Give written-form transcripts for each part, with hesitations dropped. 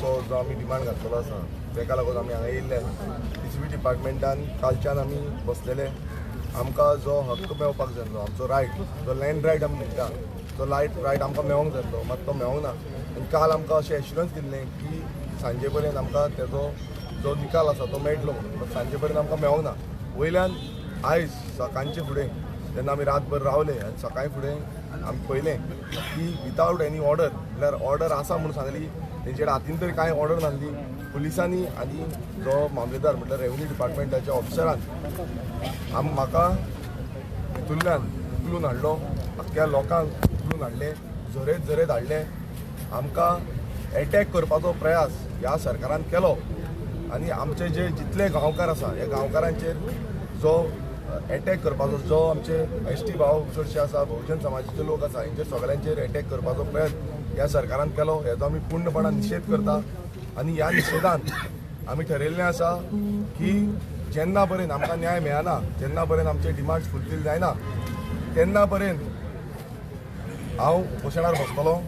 करपाचो जो आमी डिमांड घातलेलो आसा तेका लागून आमी हांगा येयल्ले. टी सी पी डिपार्टमेंटान कालच्यान आमी बसलेले. आमकां जो हक्क मेळपाक जाय आमचो रायट, जो लँड रायट आमी म्हणटा तो लायट रायट आमकां मेळोंक जाय, मात तो मेळोंक ना. आनी काल आमकां अशें एश्युरन्स दिल्लें की सांजे पर्यंत आमकां तेजो जो निकाल आसा तो मेळटलो म्हणून, पण सांजे पर्यंत आमकां मेळोंक ना. वयल्यान आयज सकाळचे फुडें जेन्ना आमी रातभर रावले आनी सकाळी फुडें आमी पळयलें की विदावट एनी ऑर्डर, म्हणल्यार ऑर्डर आसा म्हणून सांगली, तेंचे हातीन तरी कांय ऑर्डर नासली. पुलिसांनी आनी जो मामलेदार म्हटल्यार रेव्हन्यू डिपार्टमेंटाच्या ऑफिसरान म्हाका हितूंतल्यान उखलून हाडलो, आख्ख्या लोकांक उखलून हाडले, झरयत झरयत हाडले. आमकां एटॅक करपाचो प्रयास ह्या सरकारान केलो आनी आमचे जे जितले गांवकार आसा ह्या गांवकारांचेर जो एटॅक करपाचो, जो आमचे एस टी भाव चडशे आसा, बहुजन समाजाचे लोक आसा, हेंचेर सगळ्यांचेर एटॅक करपाचो प्रयत्न ह्या सरकारान केलो. हेजो आमी पूर्णपणान निशेध करता आनी ह्या निशेधान आमी ठरयल्लें आसा की जेन्ना पर्यंत आमकां न्याय मेळना, जेन्ना पर्यंत आमचे डिमांड्स फुलफील जायना, तेन्ना पर्यंत हांव उपोशणार बसतलो.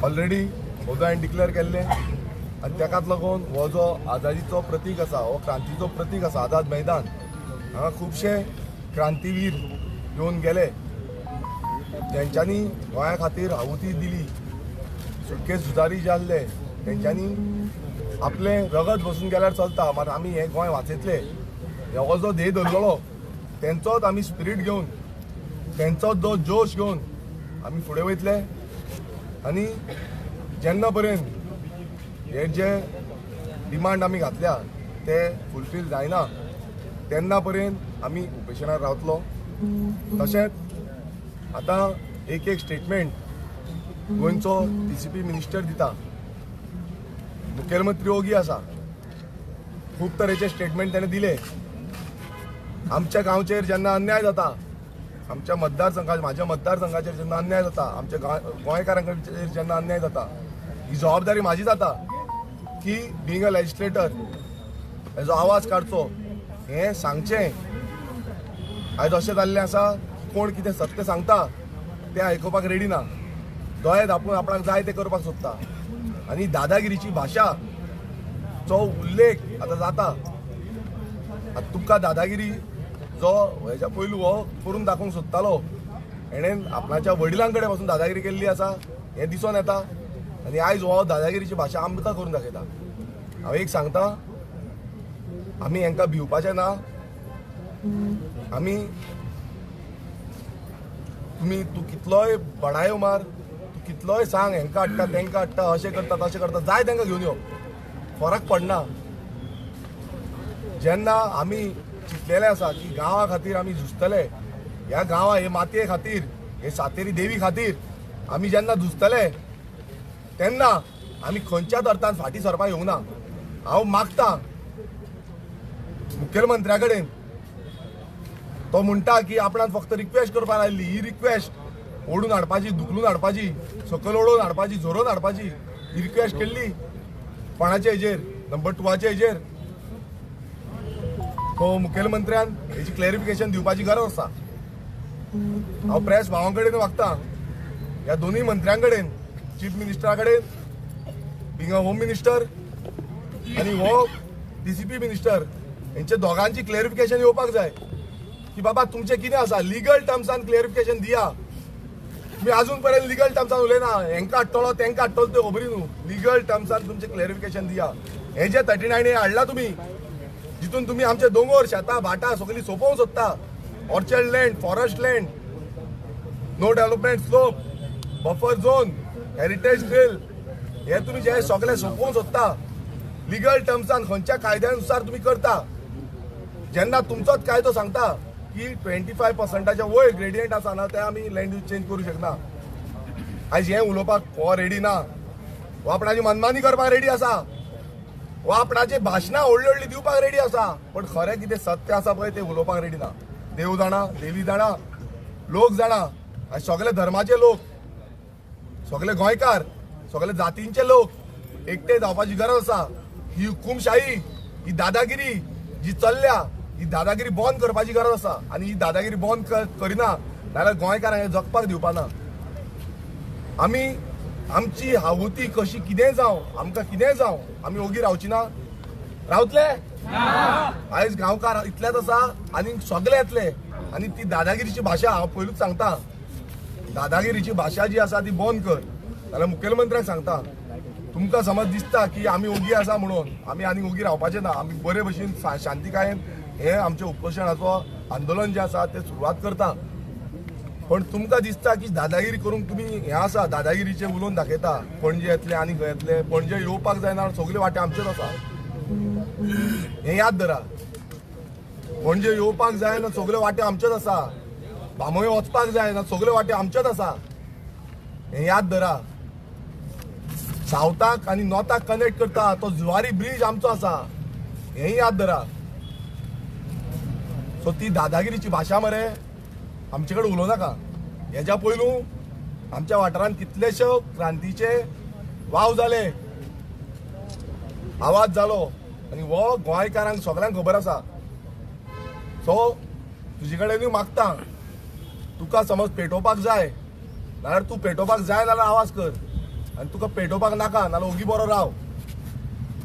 ऑलरेडी हो हांवें डिक्लेअर केल्लें आनी तेकाच लागून हो जो आझादीचो प्रतीक आसा, हो क्रांतीचो प्रतीक आसा आझाद मैदान, हांगा खुबशे क्रांतीवीर येवन गेले जेंच्यांनी गोंया खातीर आहुती दिली. सुटके झुजारी जे आसले तेंच्यांनी आपलें रगत बसून गेल्यार चलता, मात आमी हें गोंय वाचयतले हो जो ध्येय धरलेलो तेंचोच आमी स्पिरीट घेवन, तेंचोच जो जोश घेवन आमी फुडें वयतले. आनी जेन्ना पर्यंत हे जे डिमांड आमी घातल्या ते फुलफील जायना तेन्ना पर्यंत आमी उपेशणार रावतलो. तशेंच आतां एक एक स्टेटमेंट गोंयचो टी सी पी मिनिस्टर दिता, मुखेलमंत्री ओगी आसा, खूब तरेचे स्टेटमेंट तेणें दिले. आमच्या गांवचेर जेन्ना अन्याय जाता, आमच्या मतदारसंघाचेर, म्हाज्या मतदारसंघाचेर जेन्ना अन्याय जाता, आमच्या गोंयकारांचेर जेन्ना अन्याय जाता, ही जबाबदारी म्हाजी जाता की बीइंग अ लेजिस्लेटर हेजो आवाज काडचो, हें सांगचें. आयज अशें जाल्लें आसा कोण कितें सत्य सांगता तें आयकुपाक रेडी ना, दोळे धापून आपणाक जाय तें करपाक सोदता आनी दादागिरीची भाशा चो उल्लेख आतां जाता. आतां तुमकां दादागिरी जो हेच्या पयलू हो करून दाखोवंक सोदतालो, हेणें आपणाच्या वडिलां कडेन पासून दादागिरी केल्ली आसा हें दिसून येता आनी आयज हो दादागिरीची भाशा आमकां करून दाखयता. हांव एक सांगता, आमी हेंकां भिवपाचें ना. आमी तुमी तूं कितलोय बडायो मार, तूं कितलोय सांग हेंकां हाडटा तेंकां हाडटा, अशें करता तशें करता, जाय तेंकां घेवन यो, फरक पडना. जेन्ना आमी चिंतलेलें आसा की गांवा खातीर आमी झुजतले, ह्या गांवा हे मातये खातीर, हे सातेरी देवी खातीर आमी जेन्ना झुजतले तेन्ना आमी खंयच्याच अर्थान फाटीं सरपाक येवंक ना. हांव मागता मुखेलमंत्र्या कडेन, तो म्हणटा की आपणान फक्त रिक्वेस्ट करपाक आयिल्ली, ही रिक्वेस्ट ओडून हाडपाची, धुकलून हाडपाची, सकयल ओडून हाडपाची, झरोवन हाडपाची ही रिक्वेस्ट केल्ली कोणाचे हेजेर, नंबर 2 हेजेर. सो मुखेलमंत्र्यान हेची क्लॅरिफिकेशन दिवपाची गरज आसा. हांव प्रेस भावां कडेन वागता, ह्या दोनूय मंत्र्यां कडेन, चीफ मिनिस्टरा कडेन, बीइंग अ होम मिनिस्टर आनी हो टी सी पी मिनिस्टर, हेंचे दोगांची क्लॅरिफिकेशन येवपाक जाय की बाबा तुमचें कितें आसा, लिगल टर्म्सान क्लॅरिफिकेशन दिया. तुमी आजून पर्यंत लिगल टर्म्सान उलयना, हेंकां हाडटलो तेंकां हाडटलो तें खबरी न्हू. लिगल टर्म्सान तुमचें क्लॅरिफिकेशन दिया. हें जें 39A हाडला तुमी, जितून तुमी आमचे दोंगोर, शेतां, भाटां सगळीं सोंपोवंक सोदता, orchard land, forest land, no development slope, buffer zone, heritage trail, हे तुमी जे सगळे सोंपोवंक सोदता लिगल टर्म्सान खंयच्या कायद्यानुसार तुमी करता. जेन्ना तुमचोच कायदो सांगता की 25%च्या वयर ग्रेडियंट आसा ना, ते आमी लँड यूज चेंज करूं शकना. आयज हें उलोवपाक हो रेडी ना, हो आपणाची मनमानी करपाक रेडी आसा, हो आपणाची भाशणां व्हडली व्हडली दिवपाक रेडी आसा, पण खरें कितें सत्य आसा पळय तें उलोवपाक रेडी ना. देव जाणा, देवी जाणा, लोक जाणा, आयज सगळे धर्माचे लोक, सगळे गोंयकार, सगळे जातींचे लोक एकटे जावपाची गरज आसा. ही हुकुमशाही, ही दादागिरी जी चल्ल्या, ही दादागिरी बंद करपाची गरज आसा. आनी ही दादागिरी बंद करिना जाल्यार गोंयकारांक जगपाक दिवपा ना. आमी आमची हावती कशी कितें जावं, आमकां कितें जावं, आमी ओगी रावची ना. रावतले? आयज गांवकार इतलेच आसा आनी सगळे येतले. आनी ती दादागिरीची भाशा हांव पयलूच सांगता, दादागिरीची भाशा जी आसा ती बंद कर. जाल्यार मुखेलमंत्र्याक सांगता, तुमकां समज दिसता की आमी ओगी आसा म्हणून, आमी आनी ओगी रावपाचें ना. आमी बरे भशेन शांतिकायेन हे आमच्या उपोशणाचो आंदोलन जें आसा तें सुरवात करता. पण तुमकां दिसता की दादागिरी करूंक तुमी हें आसा, दादागिरीचें उलोवन दाखयता. पणजे येतले आनी खंय येतले, पणजे येवपाक जायना, सगळे वाटे आमचेच आसा, हें याद धरा. पणजे येवपाक जायना, सगळे वाटे आमचेच आसा. बांबोळे वचपाक जायना, सगळे वाटे आमचेच आसा, हें याद धरा. सावथाक आनी नॉर्थाक कनेक्ट करता तो जुवारी ब्रिज आमचो आसा, हें याद धरा. सो ती दादागिरीची भाशा मरे आमचे कडेन उलोवं नाका. हेज्या पयलू आमच्या वाठारांत कितलेशे क्रांतीचे वाव जाले, आवाज जालो, आनी हो गोंयकारांक सगळ्यांक खबर आसा. सो तुजे कडेनूय मागता, तुका समज पेटोवपाक जाय जाल्यार तूं पेटोवपाक जाय जाल्यार आवाज कर, आनी तुका पेटोवपाक नाका नाल्यार ओगी बरो राव.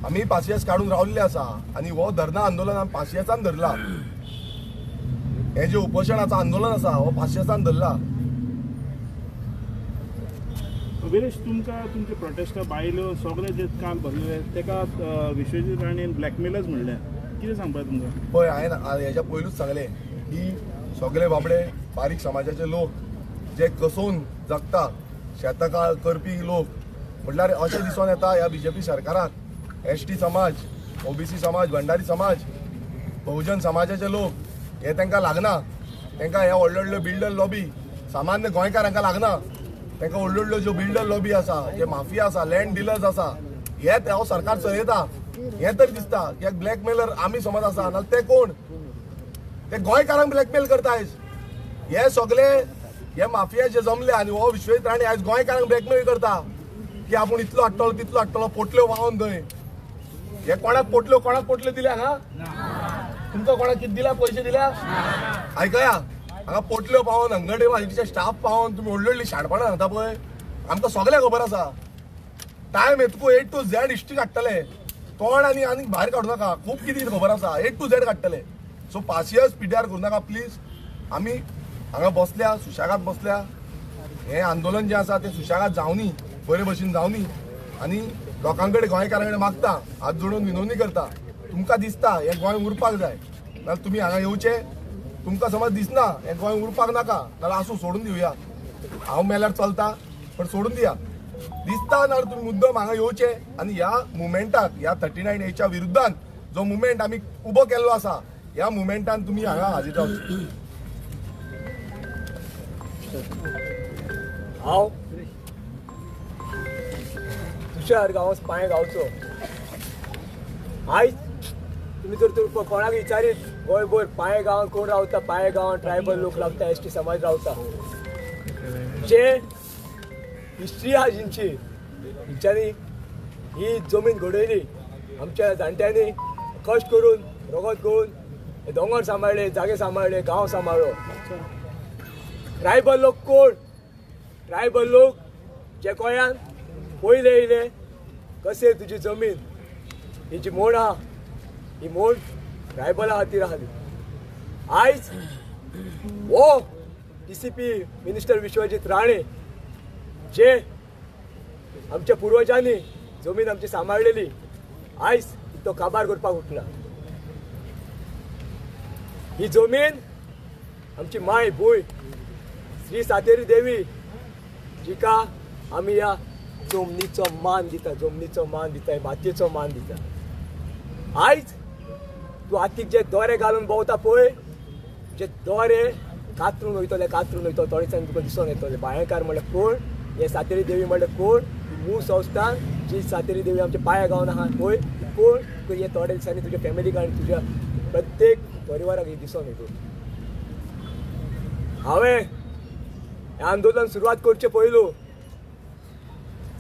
आमी पासियेंस काडून रावल्ले आसा आनी हो धरना आंदोलन आमी पासियेंसान धरला. हे जे उपोशणाचं आंदोलन आसा हो पासियेंसान धरला. विरेश, तुमकां तुमचे प्रोटेस्टा बायलो सगळे जे काल भरलेले तेका विश्वजीत राणेन ब्लॅकमेलच म्हणलें, कितें सांगपा तुमकां? पळय, हांवें हेज्या पयलूच सांगलें की सगळे बाबडे बारीक समाजाचे लोक जे कसोवन जगता, शेतां करपी लोक, म्हटल्यार अशें दिसून येता ह्या बीजेपी सरकाराक एसटी समाज, ओबीसी समाज, भंडारी समाज, बहुजन समाजाचे लोक हे तांकां लागना. तांकां हे व्हडले व्हडले बिल्डर लॉबी, सामान्य गोंयकारांकां लागना. तांकां व्हडल्यो व्हडल्यो ज्यो बिल्डर लॉबी आसा, जे माफिया आसा, लँड डिलर्स आसा, हे हांव सरकार चलयता हें तरी दिसता. की ब्लॅकमेलर आमी समज आसा, नाल्यार ते कोण? ते गोंयकारांक ब्लॅकमेल करता आयज. हे सगळे हे माफिया जे जमले आनी हो विश्वजीत राणे आयज गोंयकारांक ब्लॅकमेल करता की आपूण इतलो हाडटलो तितलो हाडटलो, पोटल्यो व्हांवन थंय. हे कोणाक पोटल्यो, कोणाक पोटल्यो दिल्या हांगा? तुमकां कोणाक कितें दिल्या? पयशे दिल्या? आयकया, हांगा पोटल्यो पावोवन अंगणवाडीचे स्टाफ पावोवन तुमी व्हडली व्हडली शाणपणां सांगता पळय, आमकां सगळें खबर आसा. टायम येतकू ए टू झॅड हिस्ट्री काडटले, तोंड आनी आनीक भायर काडूं नाका, खूब कितें खबर आसा, ए टू झॅड काडटले. सो पासियेंस पिड्यार करूं नाका प्लीज. आमी हांगा बसल्या, सुशेगाद बसल्या, हें आंदोलन जें आसा तें सुशेगाद जावनी, बरे भशेन जावनी. आनी लोकां कडेन, गोंयकारां कडेन मागता, हात जोडून विनवणी करता, तुमकां दिसता हें गोंय उरपाक जाय जाल्यार तुमी हांगा येवचे. तुमकां समज दिसना हें गोंय उरपाक नाका जाल्यार आसूं, सोडून दिवया, हांव मेल्यार चलता पण सोडून दिया. दिसता जाल्यार तुमी मुद्दम हांगा येवचे आनी ह्या मुवमेंटाक, ह्या 39 एच्या विरुद्धान जो मुवमेंट आमी उबो केल्लो आसा, ह्या मुवमेंटान तुमी हांगा हाजीर रावचे. हांव तुषार गांवस पांय गांवचो. आयज तुमी जर कोणाक विचारीत गोंयभर पांय गांवांत कोण रावता, पांय गांवांत ट्रायबल लोक रावता, एस टी समाज रावता. जे हिस्ट्री आहा जिंची, हिंच्यांनी ही जमीन घडयली, आमच्या जाणट्यांनी कश्ट करून रगत करून दोंगर सांबाळ्ळे, जागे सांबाळ्ळे, गांव सांबाळ्ळो. ट्रायबल लोक कोण? ट्रायबल लोक जे गोंयांत पयले येयले, कशें तुजी जमीन ही जी मोड आहा ही मोड ट्रायबला खातीर आसली. आयज हो DCP minister Vishwajit Rane जे आमच्या पुर्वजांनी जमीन आमची सांबाळलेली, आयज तो काबार करपाक उठला. ही जमीन आमची माय भूंय श्री सातेरी देवी, जिका आमी ह्या जमनीचो मान दिता, जमनीचो मान दिता, मातयेचो मान दिता. आयज तूं हातीक जे दोरे घालून भोंवता पळय, जे दोरे कातरून वयतले, कातरून वयतले, थोडे दिसांनी तुका दिसून येतले. बायेकार म्हणल्यार कोण, हे सातेरी देवी म्हणल्यार कोण, मूळ संस्थान जी सातेरी देवी आमच्या पांया गांवान आहा पळय कोण, हे थोड्या दिसांनी तुज्या फॅमिलीक आनी तुज्या प्रत्येक परिवाराक हे दिसून येतले. हांवें हें आंदोलन सुरवात करचें पयलू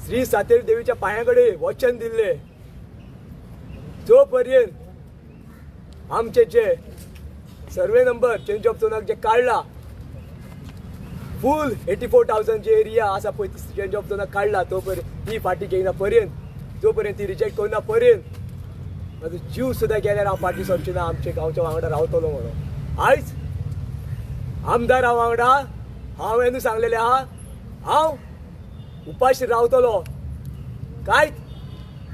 श्री सातेरी देवीच्या पांया कडेन वचन दिल्लें, जो पर्यंत आमचे जे सर्वे नंबर चेंज ऑफ जोनाक जे काडला फूल 84,000 जे एरिया आसा पळय ती चेंज ऑफ झोनाक काडला तो पर्यंत ती फाटी घेयना पर्यंत, जो पर्यंत ती रिजेक्ट करना पर्यंत म्हाजो जीव सुद्दां गेल्यार हांव फाटी सरचें ना, आमच्या गांवच्या वांगडा रावतलो म्हणून. आयज आमदारा वांगडा हांवें सांगलेलें आहा, हांव उपाशी रावतलो, कांयच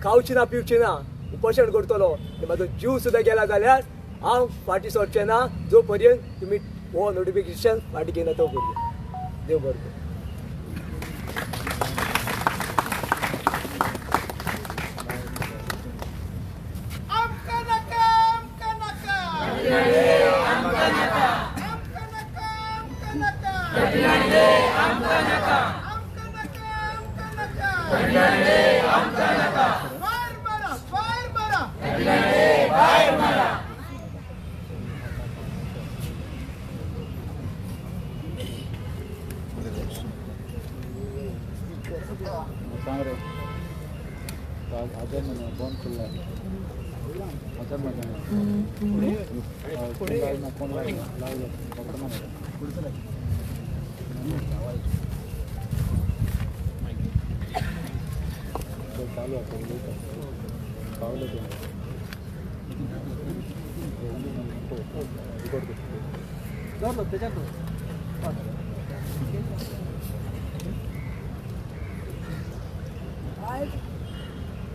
खावची ना पिवची ना, उपोशण करतलो आनी म्हाजो जीव सुद्दां गेला जाल्यार हांव फाटी सरचें ना जो पर्यंत तुमी हो नोटिफिकेशन फाटी घेयना तो पर्यंत. देव बरें करूं.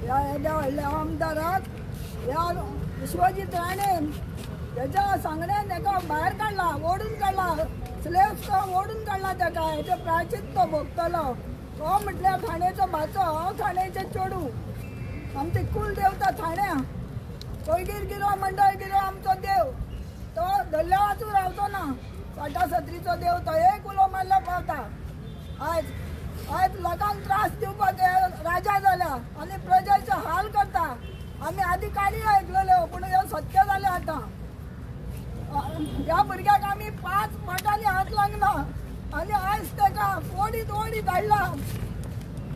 ह्या येद्या व्हडल्या आमदाराक ह्या विश्वजीत राणेन तेच्या सांगण्यान तेका भायर काडला, ओडून काडला, स्लेव्स तो ओडून काडला तेका. हेचे प्रायचीत तो भोगतलो. तो म्हटल्यार ठाण्याचो भाचो, हांव ठाण्याचें चेडूं. आमची कुल देवता ठाण्या, कोयगीर गिरो मंडळ गिरो आमचो देव. तो धरल्या वाचून रावचो ना, साठा सत्रीचो देव तो एक उलो मारल्यार पावता. आयज आयज लोकांक त्रास दिवपाक राजा जाल्या आनी प्रजेचे हाल करता. आमी आदी काणी आयकलेल्यो पूण ह्यो सत्य जालें आतां. ह्या भुरग्याक आमी 5 बोटांनी हात लागना आनी आयज तेका ओडीत ओडीत हाडला.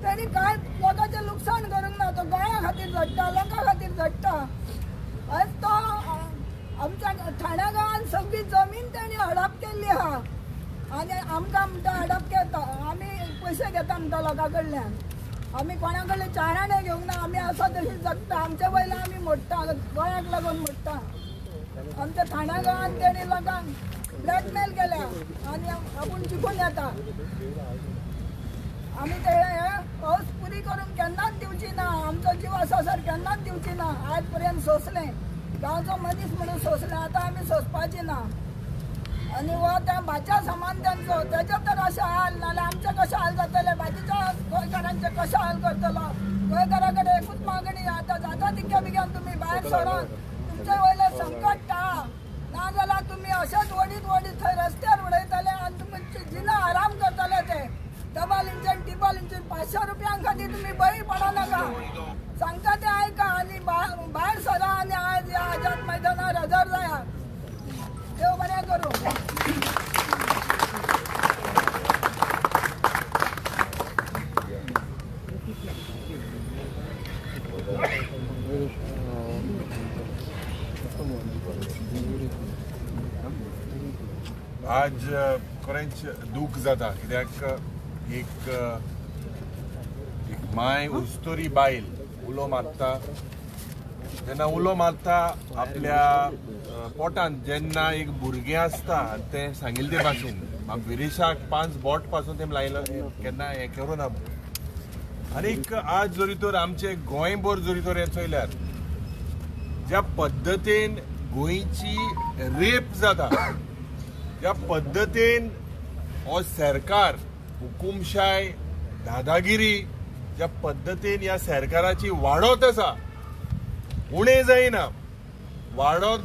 तेणी कांय लोकांचें लुकसाण करूंक ना, तो गोंया खातीर झडटा, लोकां खातीर झडटा. आयज तो आमच्या ठाण्या गांवान सगळी जमीन तेणी हडप केल्ली आहा आनी आमकां म्हणटा हडप घेता, आमी पयशे घेता म्हणटा लोकां कडल्यान. आमी कोणा कडले चाराणे घेवंक ना, आमी आसा तशी जगता. आमचे वयले आमी मोडटा, गोंयाक लागून मोडटा. आमच्या ठाण्या गांवान तेणी लोकांक ब्लॅकमेल केल्या आनी आपूण जिखून येता. आमी ते हौस पुरी करूंक केन्नाच दिवची ना, आमचो जीव आसा सर केन्नाच दिवची ना. आयज पर्यंत सोंसलें, गांवचो मनीस म्हणून सोंसलें, आतां आमी सोंसपाची ना. आनी हो त्या भाच्या समान तेंचो, तेजे तर अशें हाल, नाल्यार आमचे कशें हाल जातले, बाकीच्या गोंयकारांचे कशें हाल करतलो. गोंयकारा कडेन एकूच मागणी, आतां जाता तितक्या बेगीन तुमी भायर सरात, तुमचे वयलें संकट टाळा, नाजाल्यार तुमी अशेंच ओडीत ओडीत थंय रस्त्यार उडयतले आनी तुमची जिना आराम करतले. ते डबल इंजन टिबल इंजन 500 रुपयां खातीर तुमी बळी पडो नाका. सांगता ते आयका आनी भायर सरा आनी आयज ह्या आझाद मैदानार हजर जाया. देव बरें करूं. आज खरेंच दूख जाता कित्याक एक एक माय उस्तुरी बायल उलो मारता जेन्ना उलो मारता आपल्या पोटान जेन्ना एक भुरगें आसता तें सांगिल्ले ते भाशेन विरेशाक 5 बोट पासून तें लायलो केन्ना हें करूं ना. आनीक आज जरी तर आमचे गोंयभर जरी तर हें चोयल्यार ज्या पद्दतीन गोंयची रेप जाता, ज्या पद्दतीन हो सरकार हुकुमशाय दादागिरी ज्या पद्दतीन ह्या सरकाराची वाडत आसा, उणें जायना वाडत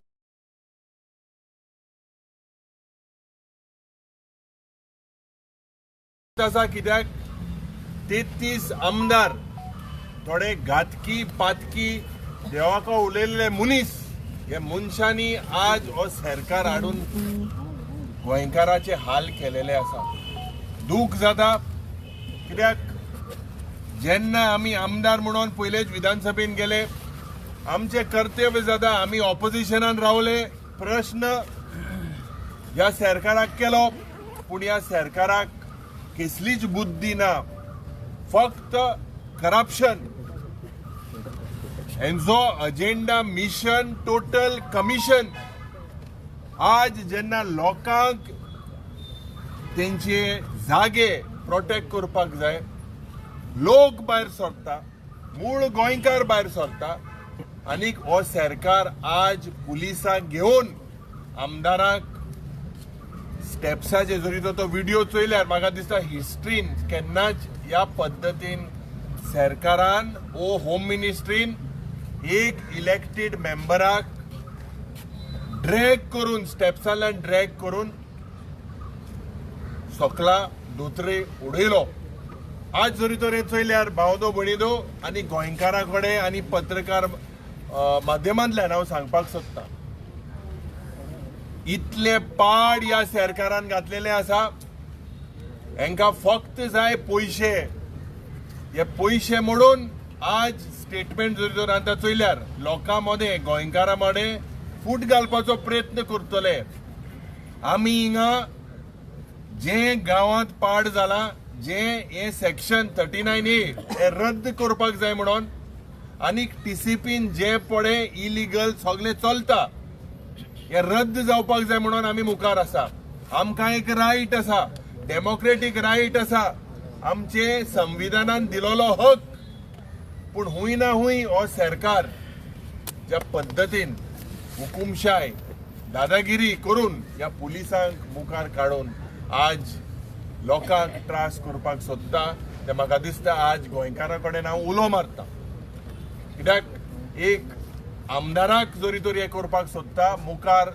आसा. कित्याक 33 आमदार थोडे घातकी पातकी देवाको उलयल्ले मनीस हे मनशांनी आज हो सरकार हाडून गोंयकाराचे हाल केलेले आसा. दूख जाता कित्याक जेन्ना आमी आमदार म्हणून पयलेच विधानसभेन गेले आमचे कर्तव्य जाता, आमी ऑपोजिशनान रावले, प्रश्न ह्या सरकाराक केलो, पूण ह्या सरकाराक कसलीच बुद्धी ना, फक्त करप्शन. हेंचो अजेंडा मिशन टोटल कमिशन. आज जेन्ना लोकांक तेंचे जागे प्रोटेक्ट करपाक जाय, लोक भायर सरता, मूळ गोंयकार भायर सरता आनीक हो सरकार आज पुलिसांक घेवन आमदारांक स्टेप्साचे जरी तो व्हिडिओ चोयल्यार म्हाका दिसता हिस्ट्रीन केन्नाच ह्या पद्दतीन सरकारान ओ होम मिनिस्ट्रीन एक इलेक्टेड मेंबराक ड्रॅग करून स्टेप्सांतल्यान ड्रॅग करून सकला दोतरे उडयलो. आज जरी तर चोयल्यार भावदो भयणीदो आनी गोंयकारां कडेन आनी पत्रकार माध्यमांतल्यान हांव सांगपाक सोदतां, इतले पाड ह्या सरकारान घातलेले आसा. हेंकां फक्त जाय पयशे. हे पयशे म्हणून आज स्टेटमेंट जरी तर आतां चोयल्यार लोकां मदें गोंयकारां मदें फूट घालपाचो प्रयत्न करतले. आमी हिंगा जे गांवांत पाड जाला, जे हे सेक्शन 39A हे रद्द करपाक जाय म्हणून आनी टीसीपीन जे पळय इलिगल सगळें चलता हे रद्द जावपाक जाय म्हणून आमी मुखार आसा. आमकां एक रायट आसा, डेमोक्रेटीक रायट आसा, आमचे संविधानान दिलोलो हक. पूण हुंय ना हुंय हो सरकार ज्या पद्दतीन हुकुमशाय दादागिरी करून ह्या पुलिसांक मुखार काडून आज लोकांक त्रास करपाक सोदता, ते म्हाका दिसता आज गोंयकारां कडेन हांव उलो मारता. कित्याक एक आमदाराक जरी तर हें करपाक सोदता, मुखार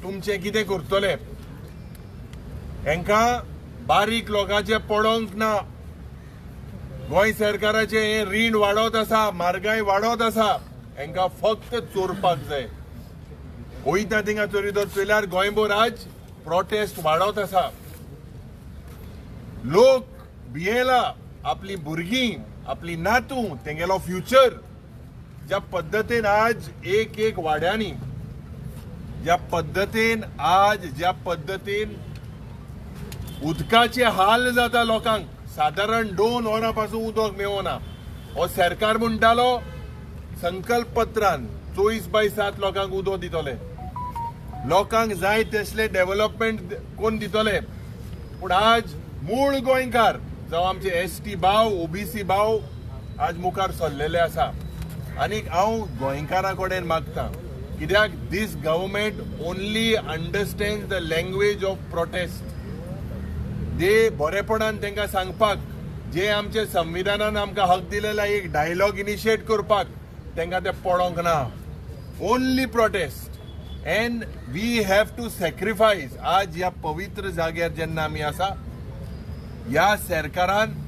तुमचें कितें करतले? हेंकां बारीक लोकांचें पडोंक ना. गोंय सरकाराचें हें रीण वाडत आसा, म्हारगाय वाडत आसा, हेंकां फक्त चोरपाक जाय. वयता थिंगा चोरी तर चोयल्यार गोंयभर आज प्रोटेस्ट वाडत आसा. लोक भियेला, आपली भुरगीं आपली नातू तेंगेलो फ्युचर ज्या पद्दतीन आज एक एक वाड्यांनी ज्या पद्दतीन आज ज्या पद्दतीन उदकाचे हाल जाता लोकांक, सादारण 2 वरां पासून उदक मेळना. हो सरकार म्हणटालो संकल्प पत्रान 24/7 लोकांक उदक दितले, लोकांक जाय तसले डेव्हलपमेंट कोण दितले. पूण आज मूळ गोंयकार जावं आमचे एसटी भाव ओबीसी भाव आज मुखार सरलेले आसा. आनी हांव गोंयकारां कडेन मागता, कित्याक this government only understand the language of protest. दे बरेपणान तांकां सांगपाक जे आमचे संविधानान आमकां हक दिलेला एक डायलॉग इनिशिएट करपाक तांकां तें पडोंक ना. Only protest and we have to sacrifice. आज ह्या पवित्र जाग्यार जेन्ना आमी आसा, ह्या सरकारान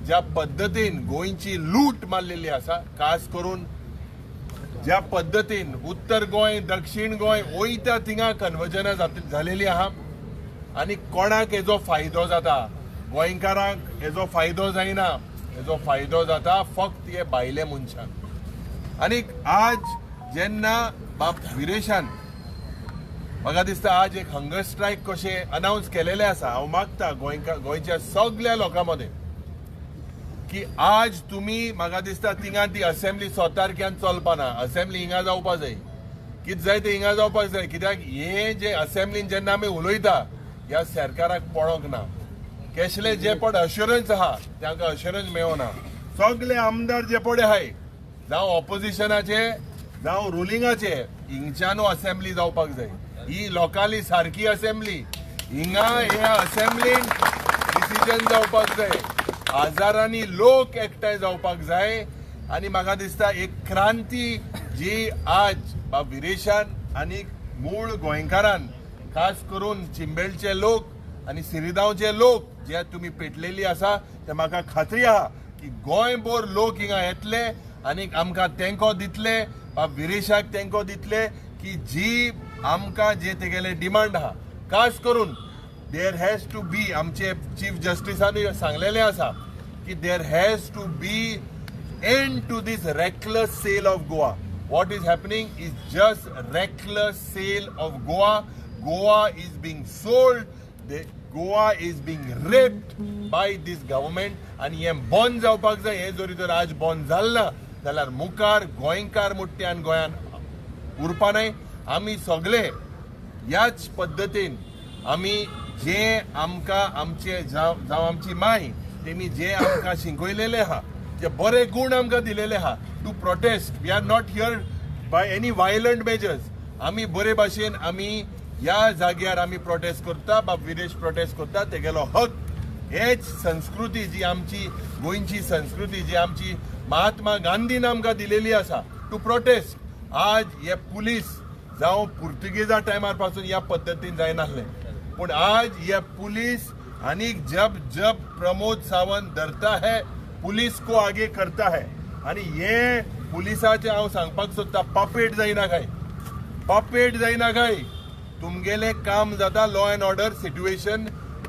ज्या पद्दतीन गोंयची लूट मारलेली आसा, खास करून ज्या पद्दतीन उत्तर गोंय दक्षिण गोंय वयता थिंगा कन्वर्जनां जालेली आहा आनी कोणाक हेजो फायदो जाता? गोंयकारांक हेजो फायदो जायना, हेजो फायदो जाता फक्त हे भायले मनशांक. आनी आज जेन्ना बाब विरेशान म्हाका दिसता आज एक हंगर स्ट्रायक कशें अनावन्स केलेलें आसा, हांव मागता गोंयच्या सगळ्या लोकां मदें की आज तुमी म्हाका दिसता थिंगा ती असेंब्ली 7 तारखेन चलपाना, असेंब्ली हिंगा जावपा जाय, कितें जाय तें हिंगा जावपाक जाय. कित्याक हे जे असेंब्लीन जेन्ना आमी उलयता ह्या सरकाराक पळोवंक ना, केसले जे पड अश्युरन्स आहा तांकां अश्युरन्स मेळना. सगळे आमदार जे पडे आहाय जावं ऑपोजिशनाचे जावं रुलिंगाचे, हिंगच्यानू असेंब्ली जावपाक जाय. ही लोकांली सारकी असेंब्ली, हिंगा ह्या असेंब्लीन डिसिजन जावपाक जाय, हजारांनी लोक एकठांय जावपाक जाय. आनी म्हाका दिसता एक क्रांती जी आज बाब विरेशान आनी मूळ गोंयकारान खास करून चिंबेलचे लोक आनी सिरिदांवचे लोक जे तुमी पेटलेली आसा, ते म्हाका खात्री आहा की गोंयभर लोक हिंगा येतले आनी आमकां तेंको दितले, बाब विरेशाक तेंको दितले की जी आमकां जे तेगेले डिमांड आहा, खास करून there has to be, आमचे चीफ जस्टिसानूय सांगलेलें आसा की there has to be end to this reckless sale of Goa. What is happening is just reckless sale of Goa. Goa is being sold, Goa is being raped by this government आनी हें बंद जावपाक जाय. हें जरी तर आज बंद जालें ना जाल्यार मुखार गोंयकार मुट्ट्यान गोंयान उरपा न्हय. आमी सगळे ह्याच पद्दतीन आमी जे आमकां आमचे जावं आमची माय तेमी जे आमकां शिकयलेले आहा, जे बरे गूण आमकां दिलेले आहा to protest. We are not here by any violent measures. आमी बरे भाशेन आमी ह्या जाग्यार आमी प्रोटेस्ट करता. बाब विरेश प्रोटेस्ट करता, तेगेलो हक. हेच संस्कृती जी आमची गोंयची संस्कृती जी आमची महात्मा गांधीन आमकां दिलेली आसा टू प्रोटेस्ट. आज हे पुलीस जावं पुर्तुगेजा टायमार पासून ह्या पद्दतीन जायनासलें, पूण आज हे पुलीस आनी जब जब प्रमोद सावंत धरता है पुलीस को आगे करता है. आनी हे पुलिसाचे हांव सांगपाक सोदता, पपेट जायना काय, पपेट जायना काय. तुमगेलें काम जाता लॉ एंड ऑर्डर सिट्युएशन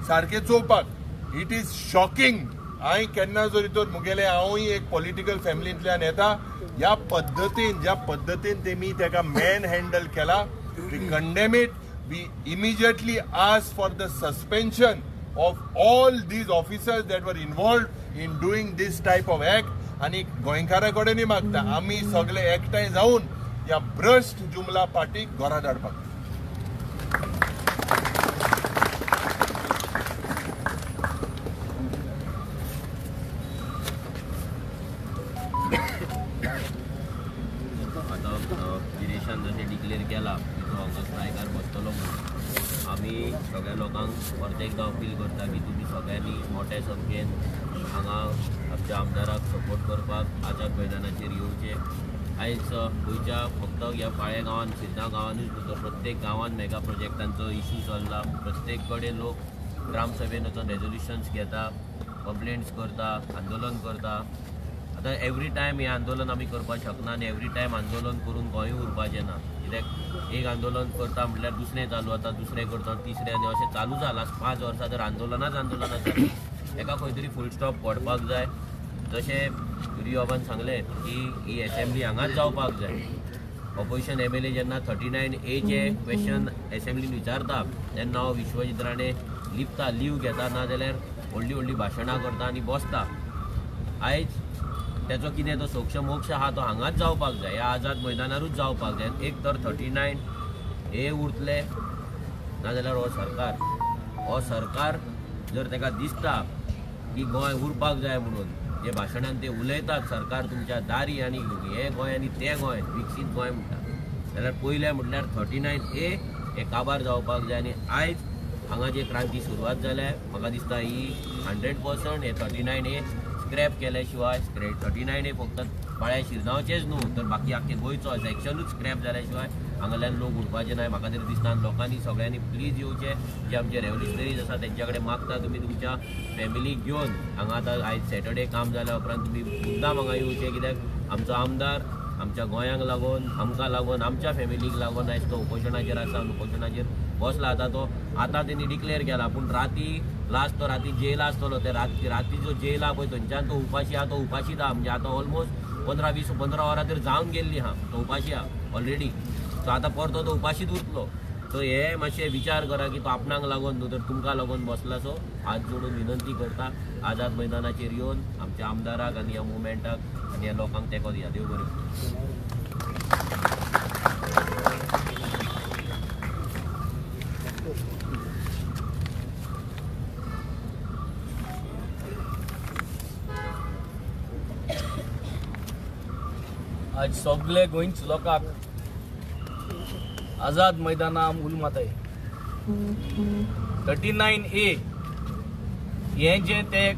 सारकें चोवपाक. It is shocking. हांवें केन्ना जरी तर मुगेलें हांवूय एक पॉलिटिकल फॅमिलींतल्यान येता, ह्या पद्दतीन ज्या पद्दतीन तेमी तेका मॅन हँडल केला, we condemn it. We immediately ask for the suspension of all these officers that were involved in doing this type of act. आनी गोंयकारा कडेनूय मागता आमी सगळे एकठांय जावन ह्या भ्रश्ट जुमला पार्टीक घरा धाडपाक. आतां विरेशान जशें डिक्लेर केला की तो हांगा स्ट्रायकार बसतलो म्हणून, आमी सगळ्या लोकांक परत एकदां अपील करता की तुमी सगळ्यांनी मोठ्या संख्येन हांगा आमच्या आमदाराक सपोर्ट करपाक आझाद मैदानाचेर येवचें. आयज गोंयच्या फक्त ह्या पाळे गांवान, शिरगांव गांवानूच न्हू तर प्रत्येक गांवान मेगा प्रोजेक्टांचो इशू चल्ला. प्रत्येक कडेन लोक ग्रामसभेन वचून रेजोल्युशन्स घेता, कंप्लेंट्स करता, आंदोलन करता. आतां एवरी टायम हें आंदोलन आमी करपाक शकना आनी एवरी टायम आंदोलन करून गोंय उरपाचें ना. कित्याक एक आंदोलन करता म्हटल्यार दुसरें चालू जाता, दुसरें करता तिसरें, आनी अशें चालू जाला 5 वर्सां तर आंदोलनाच आंदोलनां जालीं. तेका खंय तरी फूल स्टॉप पडपाक जाय. जशें युरी बाबान सांगलें की ही एसेंब्ली हांगाच जावपाक जाय. ऑपोजिशन MLA जेन्ना 39A question एसेंब्लीन विचारता तेन्ना हो विश्वजीत राणे लिपता, लीव घेता, ना जाल्यार व्हडलीं व्हडलीं भाशणां करता आनी बसता. आयज तेचो कितें तो सोक्ष मोक्ष आहा तो हांगाच जावपाक जाय, ह्या आझाद मैदानारूच जावपाक जाय. एक तर 39A उरतले, नाजाल्यार हो सरकार, हो सरकार जर ताका दिसता की गोंय उरपाक जाय म्हणून जे भाशणान ते उलयतात सरकार तुमच्या दारी आनी हें गोंय आनी तें गोंय विकसीत गोंय म्हणटा, जाल्यार पयलें म्हटल्यार 39A हे काबार जावपाक जाय. आनी आयज हांगा जे क्रांती सुरवात जाल्या म्हाका दिसता ही 100% हे 39A scrap केल्या शिवाय, 39A फक्त पाळ्या शिरगांवचेच न्हू तर बाकी आख्खे गोंयचो सेक्शनूच स्क्रॅप जाल्या शिवाय हांगाल्यान लोक उरपाचे ना. म्हाका तरी दिसता लोकांनी सगळ्यांनी प्लीज येवचे. जे आमचे रेव्होल्युशनरीज आसा तेंच्या कडेन मागता तुमी तुमच्या फॅमिलीक घेवन हांगा आतां आयज सॅटर्डे काम जाल्या उपरांत तुमी मुद्दाम हांगा येवचे, कित्याक आमचो आमदार आमच्या गोंयांक लागून, आमकां लागून, आमच्या फॅमिलीक लागून आयज तो उपोशणाचेर आसा, उपोशणाचेर बसला. आतां तो आतां तेणी डिक्लेर केला, पूण राती लास्ट तो राती जेला आसतलो. ते राती जो जेला पळय थंयच्यान तो उपाशी आहा, तो उपाशीच आहा. म्हणजे आतां ऑलमोस्ट 15-20-15 वरां तर जावन गेल्ली आहा, तो उपाशी आहा ऑलरेडी. सो आतां परतो तो उपाशीच उरतलो. सो हे मातशें विचार करा की तो आपणाक लागून न्हू तर तुमकां लागून बसला. सो हात जोडून विनंती करता आझाद मैदानाचेर येवन आमच्या आमदाराक आनी ह्या मुवमेंटाक आनी ह्या लोकांक तेंको दिया. देव बरें. आज सगळे गोंयच्या लोकांक आझाद मैदाना उलमाताय 39A हें जें ते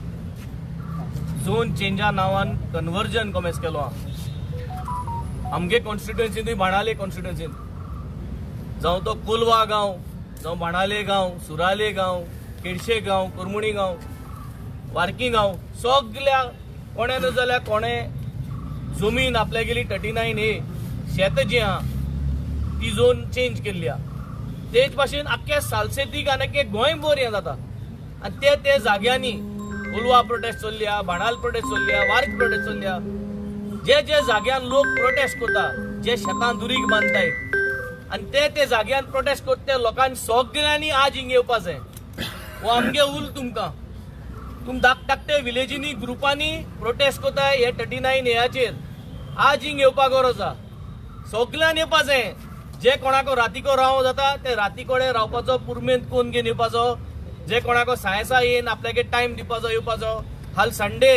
झोन चेंजा नांवान कन्वर्जन कॉमेस केलो आहा. आमगे कॉन्स्टिट्युएन्सींतूय बाणाले कॉन्स्टिट्युएन्सींत जावं तो कोलवा गांव, जावं बाणाले गांव, सुराले गांव, केडशे गांव, करमुणी गांव, वारकी गांव, सगल्या कोणें न्हू जाल्यार कोणें जमीन आपल्यागेली 39A शेत जी आहा ती झोन चेंज केल्ली आहा. तेच भाशेन आख्ख्या सालसेतीक आनी आख्खे गोंयभर हें जाता आनी ते ते जाग्यांनी कोलवा प्रोटेस्ट चल्ली आहा, बाणाल प्रोटेस्ट चल्ली आहा, वार्क प्रोटेस्ट चल्ली आहा. जे जे जाग्यान लोक प्रोटेस्ट करता, जे शेतां दुरीग बांदताय आनी ते ते जाग्यान प्रोटेस्ट करता त्या लोकांनी सगळ्यांनी आज हिंग येवपा जाय. हो आमगे उल तुमकां तुम धाकटे विलेजींनी ग्रुपांनी प्रोटेस्ट कोताय हे 39 हेचेर. आज हिंग येवपाक गरज आसा, सगळ्यान येवपा जाय. जे कोणाको रातीको रावो जाता ते राती कडेन रावपाचो पुरमेंत कोण घेवन येवपाचो, जे कोणाको सायसा येवन आपल्यागे टायम दिवपाचो येवपाचो. हाल संडे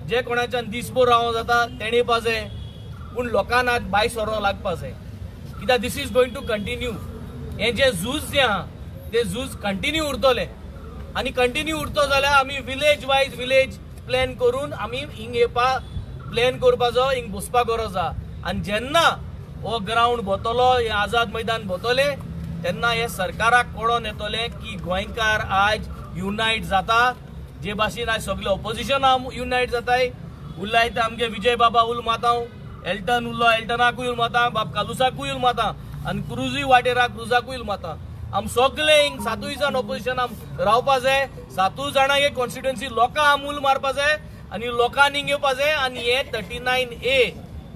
जे कोणाच्यान दीसभर रावो जाता तेणें येवपा जाय. पूण लोकांक आज भायर सरो लागपा जाय, कित्याक this is going to continue. हें जें झूज जें आहा तें झूज कंटिन्यू उरतलें आनी कंटिन्यू उरतो जाल्यार आमी विलेज वायज विलेज प्लॅन करून आमी हिंग येवपा प्लॅन करपाचो, हिंग बसपाक गरज आहा. आनी जेन्ना हो ग्रावंड भोतलो, हे आझाद मैदान भोतले, तेन्ना हे सरकाराक कळोन येतलें की गोंयकार आज युनायट जाता. जे भाशेन आज सगळे ऑपोजिशन युनायट जाताय. उरलाय ते आमगे विजय बाबा उल माता, एल्टन उरलो एल्टनाकूय उल माता, बाब कालुसाकूय उल माता आनी क्रुजूय वाटेरा क्रुजाकूय उल माता. आम सगळे हिंग सातूय जाण ऑपोजिशन आम रावपा जाय. सातूय जाणां हे कॉन्स्टिट्युएन्सी लोकां आम उल मारपा जाय आनी लोकांनी हिंग येवपा जाय. आनी हे 39A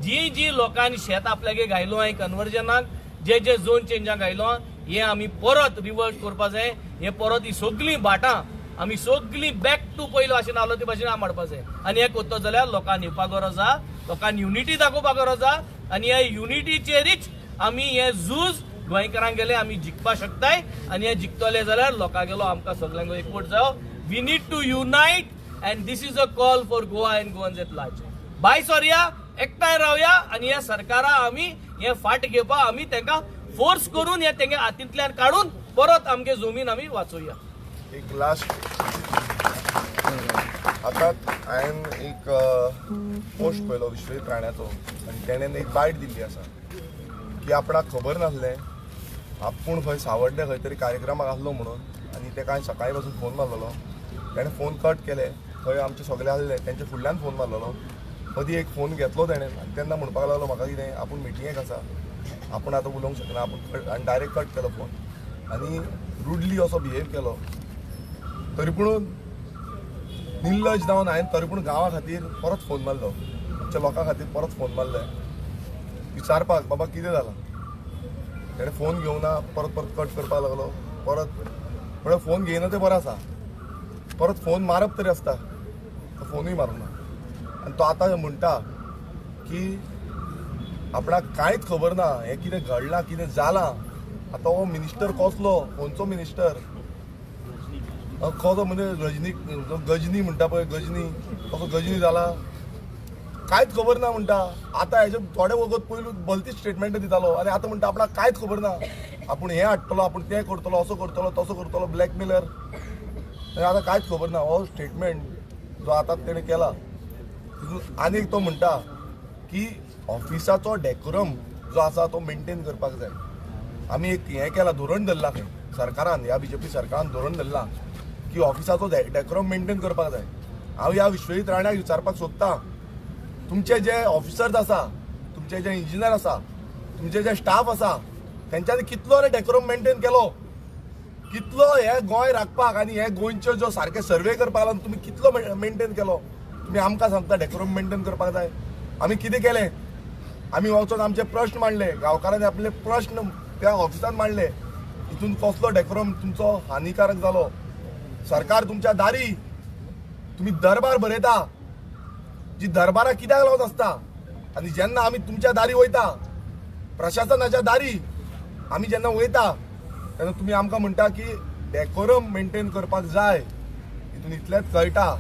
जी जी लोकांनी शेत आपल्यागे घायलो आहे कन्वर्जनाक, जे जे झोन चेंजाक घायलो, हे आमी परत रिवर्ट करपा जाय. हे परत ही सगळीं भाटां आमी सगळीं बॅक टू पयलो भाशेन आसलो ते भाशेन आम हाडपा जाय. आनी हें करता जाल्यार लोकांक येवपा गरज आहा, लोकांक युनिटी दाखोवपा गरज आहा आनी ह्या युनिटीचेरीच आमी हें झूज गोंयकारांक गेले आमी जिखपा शकताय. आनी हें जिखतले जाल्यार लोकां गेलो आमकां सगळ्यांक एकवट जावो. We need to unite and this is a call for Goa and Goans at large. भायर सरया, एकठांय रावया आनी ह्या सरकारा आमी हे फाट घेवपा आमी तांकां फोर्स करून हे तेंगे हातींतल्यान काडून परत आमगे जमीन आमी वाचोवया. एक लास्ट आतां हांवें एक पोस्ट पळयलो विश्वजीत राण्याचो आनी तेणेन एक बायट दिल्ली आसा की आपणाक खबर नासलें आपूण खंय सावड्डे खंय तरी कार्यक्रमाक आसलो म्हणून, आनी तेका हांवें सकाळी पासून फोन मारलेलो, तेणें फोन कट केले. थंय आमचे सगळे आसले तेंच्या फुडल्यान फोन मारलेलो, मदीं एक फोन घेतलो तेणें आनी तेन्ना म्हणपाक लागलो म्हाका कितें आपूण मिटिंगेक आसा, आपूण आतां उलोवंक शकना, आपूण आनी डायरेक्ट कट केलो फोन आनी रुडली असो बिहेव केलो. तरी पूण निर्लज जावन हांवें तरी पूण गांवा खातीर परत फोन मारलो, आमच्या लोकां खातीर परत फोन मारले विचारपाक बाबा कितें जालां. तेणें फोन घेवना, परत परत कट करपाक लागलो. परत म्हळ्यार फोन घेयना तें बरें आसा, परत फोन मारप तरी आसता, तो फोनूय मारूंक ना. आनी तो आतां म्हणटा की आपणाक कांयच खबर ना, हें कितें घडलां कितें जालां. आतां हो मिनिस्टर कसलो, खंयचो मिनिस्टर कसो म्हणजे रजनी गजनी म्हणटा पळय, गजनी कसो गजनी जाला कांयच खबर ना म्हणटा. आतां हेजे थोडे वगत पयलू भलती स्टेटमेंट दितालो आनी आतां म्हणटा आपणाक कांयच खबर ना, आपूण हें हाडटलो, आपूण तें करतलो, असो करतलो तसो करतलो, ब्लॅकमेलर. आनी आतां कांयच खबर ना. हो स्टेटमेंट जो आतां तेणें केला तितून आनीक तो म्हणटा की ऑफिसाचो डेकोरम जो आसा तो मेनटेन करपाक जाय. आमी एक हें केलां, धोरण धरलां खंय सरकारान, ह्या बीजेपी सरकारान धोरण धरलां की ऑफिसाचो डेकोरम मेनटेन करपाक जाय. हांव ह्या विश्वजीत राण्याक विचारपाक सोदतां, तुमचे जे ऑफिसर्स आसा, तुमचे जे इंजिनियर आसा, तुमचे जे स्टाफ आसा, तेंच्यांनी कितलो रे डेकोरम मेनटेन केलो, कितलो हे गोंय राखपाक आनी हे गोंयच्यो जो सारके सर्वे करपाक लागून तुमी कितलो मेनटेन केलो. तुमी आमकां सांगता डेकोरम मेनटेन करपाक जाय. आमी कितें केलें, आमी वचोन आमचे प्रश्न मांडले, गांवकारांनी आपले प्रश्न त्या ऑफिसान मांडले. हितून कसलो डेकोरम तुमचो हानिकारक जालो. सरकार तुमच्या दारी, तुमी दरबार बरयता, जी दरबाराक कित्याक लागून आसता, आनी जेन्ना आमी तुमच्या दारी वयता, प्रशासनाच्या दारी आमी जेन्ना वयता तेन्ना तुमी आमकां म्हणटा की डेकोरम मेनटेन करपाक जाय. हितून इतलेंच कळटा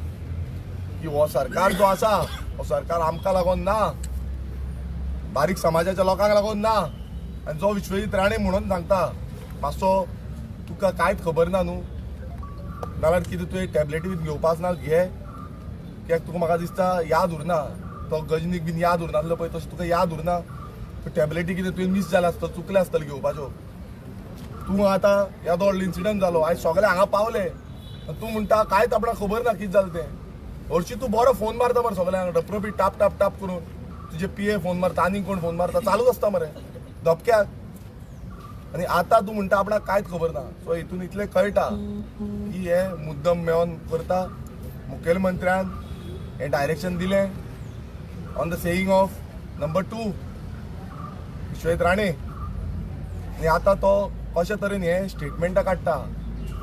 की हो सरकार जो आसा हो सरकार आमकां लागून ना, बारीक समाजाच्या लोकांक लागून ना. आनी जो विश्वजीत राणे म्हणून सांगता मातसो तुका कांयच खबर ना न्हू, नाल्यार कितें तुवें टॅबलेटी बीन घेवपाक ना घे, कित्याक तुका म्हाका दिसता याद उरना, तो गजनीक बीन याद उरनासलो पळय तशें तुका याद उरना. टॅबलेटी कितें तुवें मीस जालें आसतलें, चुकलें आसतलें घेवपाच्यो. तूं आतां येदो व्हडलो इन्सिडंट जालो, आयज सगळे हांगा पावले, तूं म्हणटा कांयच आपणाक खबर ना कितें जालें तें. हरशीं तूं बरो फोन मारता मरे सगळ्यांक, रपरपी टाप टाप टाप करून तुजे पी ए फोन मारता, आनीक कोण फोन मारता, चालूच आसता मरे धपक्याक. आनी आतां तूं म्हणटा आपणाक कांयच खबर ना. सो हितून इतलें कळटा की हे मुद्दम मेळोन करता. मुखेलमंत्र्यान हें डायरेक्शन दिलें on the saying of number 2 Vishwajit Rane. आनी आतां तो कशे तरेन हे स्टेटमेंटां काडटा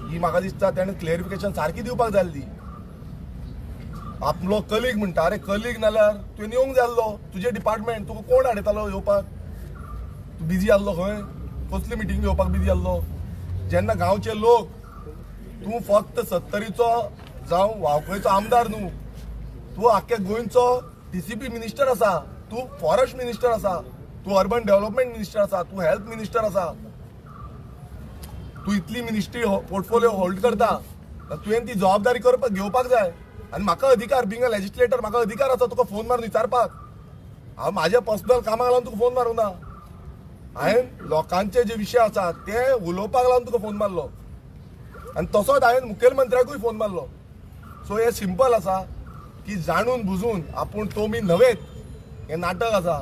ही म्हाका दिसता तेणें क्लेरिफिकेशन सारकी दिवपाक जाय आसली. आपलो कलीग म्हणटा, अरे कलीग नाल्यार तुवें येवंक जाय आसलो, तुजें डिपार्टमेंट तुका कोण हाडयतालो येवपाक? तूं बिजी आसलो खंय? कसली मिटींग घेवपाक बिजी आसलो? जेन्ना गांवचे लोक, तूं फक्त सत्तरीचो जावं वावखळीचो आमदार न्हू, तूं आख्ख्या गोंयचो DCP minister आसा, तूं फॉरेस्ट मिनिस्टर आसा, तूं अर्बन डेव्हलपमेंट मिनिस्टर आसा, तूं हेल्थ मिनिस्टर आसा, तूं इतली मिनिस्ट्री पोर्टफोलियो होल्ड करता, तुवें ती जबाबदारी करपाक घेवपाक जाय. आनी म्हाका अधिकार, बिंग अ लेजिस्लेटर म्हाका अधिकार आसा तुका फोन मारून विचारपाक. हांव म्हाज्या पर्सनल कामाक लागून तुका फोन मारूंक ना, हांवें लोकांचे जे विशय आसा ते उलोवपाक लागून तुका फोन मारलो आनी तसोच हांवें मुखेलमंत्र्याकूय फोन मारलो. सो हें सिंपल आसा की जाणून बुजून आपूण तो मी न्हवेत हें नाटक आसा.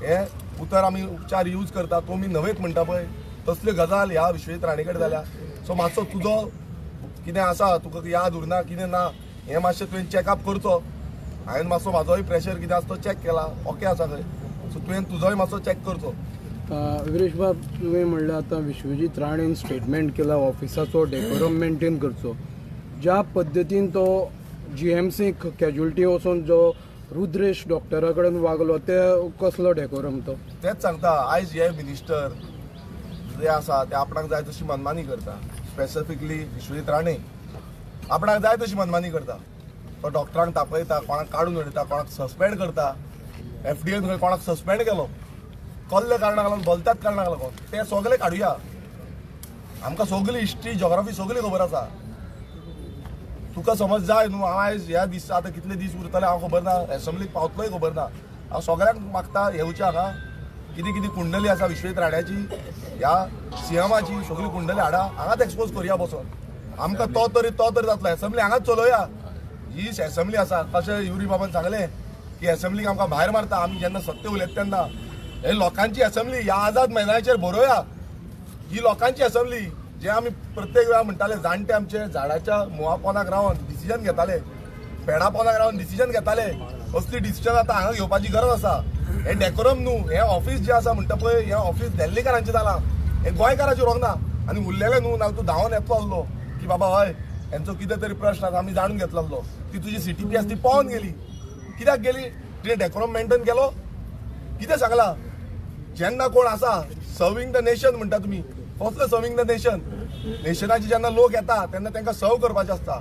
हें उतर आमी उपचार यूज करता, तो मी न्हवेत म्हणटा पळय, तसल्यो गजाल ह्या विश्वजीत राणे कडेन जाल्या. सो मातसो तुजो कितें आसा, तुका याद उरना कितें ना, हें मातशें तुवें चॅकअप करचो. हांवें मातसो म्हाजोय प्रेशर कितें आसा तो चॅक केला, ओके आसा खंय. सो तुवें तुजोय मातसो चॅक करचो. विरेश बाब, तुवें म्हणलें आतां विश्वजीत राणेन स्टेटमेंट केला ऑफिसाचो डेकोरम मेंटेन करचो. ज्या पद्दतीन तो GMC casualty वचून जो रुद्रेश डॉक्टरा कडेन वागलो, ते कसलो डेकोरम तो? तेच सांगता, आयज हे मिनिस्टर जे आसा ते आपणाक जाय तशी मनमानी करता. स्पेसिफिकली विश्वजीत राणे आपणाक जाय तशी मनमानी करता. तो डॉक्टरांक तापयता, कोणाक काडून उडयता, कोणाक सस्पेंड करता. FDA कोणाक सस्पेंड केलो, कसल्या कारणाक लागून, भलत्याच कारणाक लागून. ते सगळे काडुया, आमकां सगळी हिस्ट्री जोग्राफी सगळी खबर आसा. तुका समज जाय न्हू, हांव आयज ह्या दिसा आतां कितले दीस उरतले हांव खबर ना, एसेंब्लीक पावतलोय खबर ना. हांव सगळ्यांक मागता येवचें हांगा, कितें कितें कुंडली आसा विश्वजीत राण्याची, ह्या CMाची सगळी कुंडली हाडा, हांगाच एक्सपोज करुया बसोन. आमकां तो तरी जातलो. एसेंब्ली हांगाच चलोया. ही एसेंब्ली आसा, कशें युरी बाबान सांगलें की एसेंब्लीक आमकां भायर मारता आमी जेन्ना सत्य उलयता तेन्ना. हे लोकांची एसेंब्ली ह्या आझाद मैदानाचेर बरोवया. ही लोकांची एसेंब्ली जे आमी प्रत्येक वेळा म्हणटाले, जाणटे आमचे झाडाच्या मुळा पोनाक रावन डिसिजन घेताले, पेडा पोनाक रावन डिसिजन घेताले, असली डिसिजन आतां हांगा घेवपाची गरज आसा. हें डेकोरम न्हू, हें ऑफिस जें आसा म्हणटा पळय, हें ऑफिस दिल्लीकारांचें जालां, हें गोंयकाराचें उरोंक ना. आनी उरलेलें न्हू, ना तूं धांवन येतलो आसलो की बाबा हय हेंचो कितें तरी प्रश्न आसा आमी जाणून घेतलो आसलो. ती तुजी CTP आसा ती पळोवन गेली. कित्याक गेली? तुवें डेकोरम मेंटेन केलो? कितें सांगलां? जेन्ना कोण आसा सर्वींग the nation म्हणटा तुमी, कसलो सर्वींग the nation? नेशनाचे जेन्ना लोक येता तेन्ना तांकां सर्व करपाचें आसता.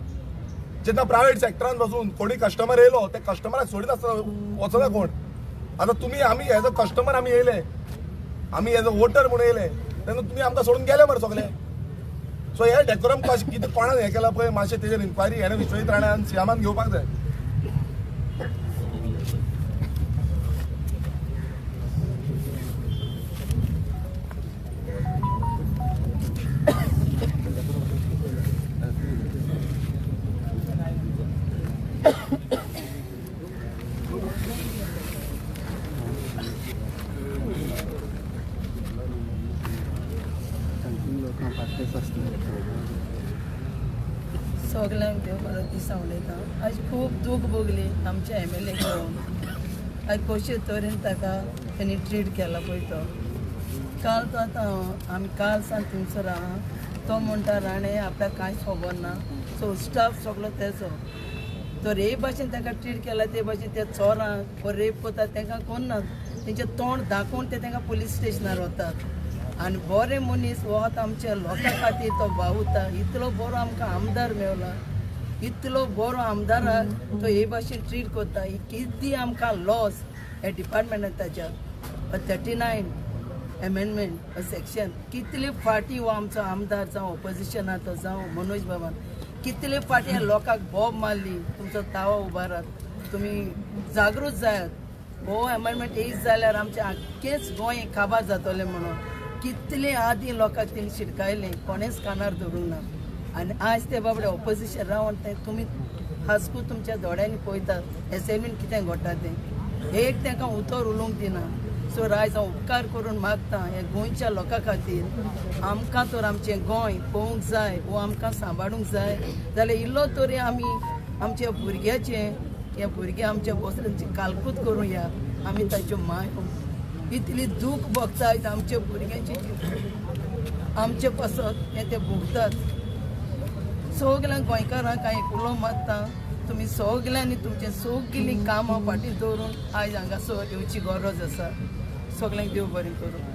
जेन्ना प्रायवेट सेक्टरान बसून कोणी कस्टमर येयलो ते कस्टमराक सोडिनासतना वचना कोण. आतां तुमी आमी एज अ कस्टमर आमी येयले, आमी एज अ वोटर म्हणून येयले, तेन्ना तुमी आमकां सोडून गेले मरे सगळे. सो हे डेकोरम कशें कितें कोणाक हें केलां पळय, मातशें तेजेर इन्क्वायरी हेणें विश्वजीत राण्यान CMान घेवपाक जाय. सगल्यांक देव बरो दीस उलयता. आज खूब दूख भोगली आमच्या MLA पळोवन. आज कशे तरेन ताका तेणी ट्रीट केला पळय तो. काल तो आतां आमी काल सान थिंगसर आहा, तो म्हणटा राणे आपल्याक कांयच खबर ना, सो स्टाफ सगलो तेजो. तर हे भाशेन ताका ट्रीट केला, ते भाशेन ते चोरांक वो रेप करता तांकां कोन्ना, तेंचें तोंड दाखोवन ते तांकां पुलीस स्टेशनार वतात. आनी बरे मनीस हो आतां आमच्या लोकां खातीर तो वावुरता. इतलो बरो आमकां आमदार मेवला, इतलो बरो आमदाराक तो हे भाशेन ट्रीट करता. ही कितली आमकां लॉस ह्या डिपार्टमेंटान ताच्या 39 एमेंडमेंट सेक्शन कितले फाटी हो आमचो आमदार जावं ऑपोजिशनान तो जावं मनोज बाबान कितले फाटी ह्या लोकांक बोब मारली. तुमचो तावो उबारात, तुमी जागृत जायात. हो एमेंडमेंट येयत जाल्यार आमचें आख्खेंच गोंय काबार जातलें म्हणून कितले आदीं लोकांक तेणी शिटकायलें, कोणेंच कानार धरूंक ना. आनी आज ते बाबडे ऑपोजिशन रावन ते तुमी हासकू तुमच्या दोळ्यांनी पळयतात एसेंब्लीन कितें घडटा तें. एक तांकां उतर उलोवंक दिना. सो आयज हांव उपकार करून मागता हे गोंयच्या लोकां खातीर, आमकां तर आमचें गोंय पळोवंक जाय वो आमकां सांबाळूंक जाय जाल्यार इल्लो तरी आमी आमच्या भुरग्याचें, हे भुरगे आमच्या बसलें कालकूत करुया, आमी ताच्यो माय. इतली दूख भोगता आयज आमच्या भुरग्यांची, आमचे पासत हें ते भोगतात. सगळ्या गोंयकारांक हांव एक उलो मारता, तुमी सगल्यांनी तुमचें सगळीं कामां फाटीं दवरून आयज हांगासर येवची गरज आसा. सगल्यांक देव बरें करूं.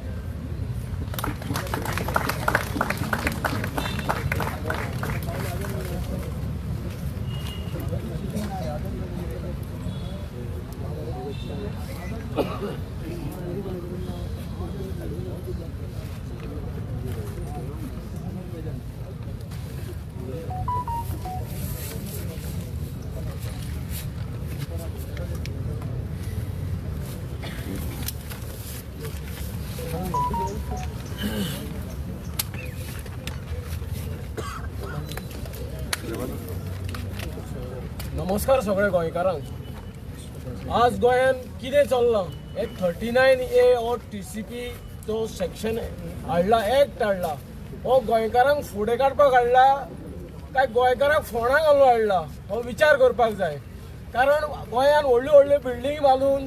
नमस्कार सगळे गोंयकारांक. आज गोंयांत कितें चल्लां एक 39A हो TCP जो सेक्शन हाडला, एक्ट हाडला, हो गोंयकारांक फुडें काडपाक हाडला काय गोंयकारांक फोंडा घालून हाडला हो विचार करपाक जाय. कारण गोंयांत व्हडल्यो व्हडल्यो बिल्डींग बांदून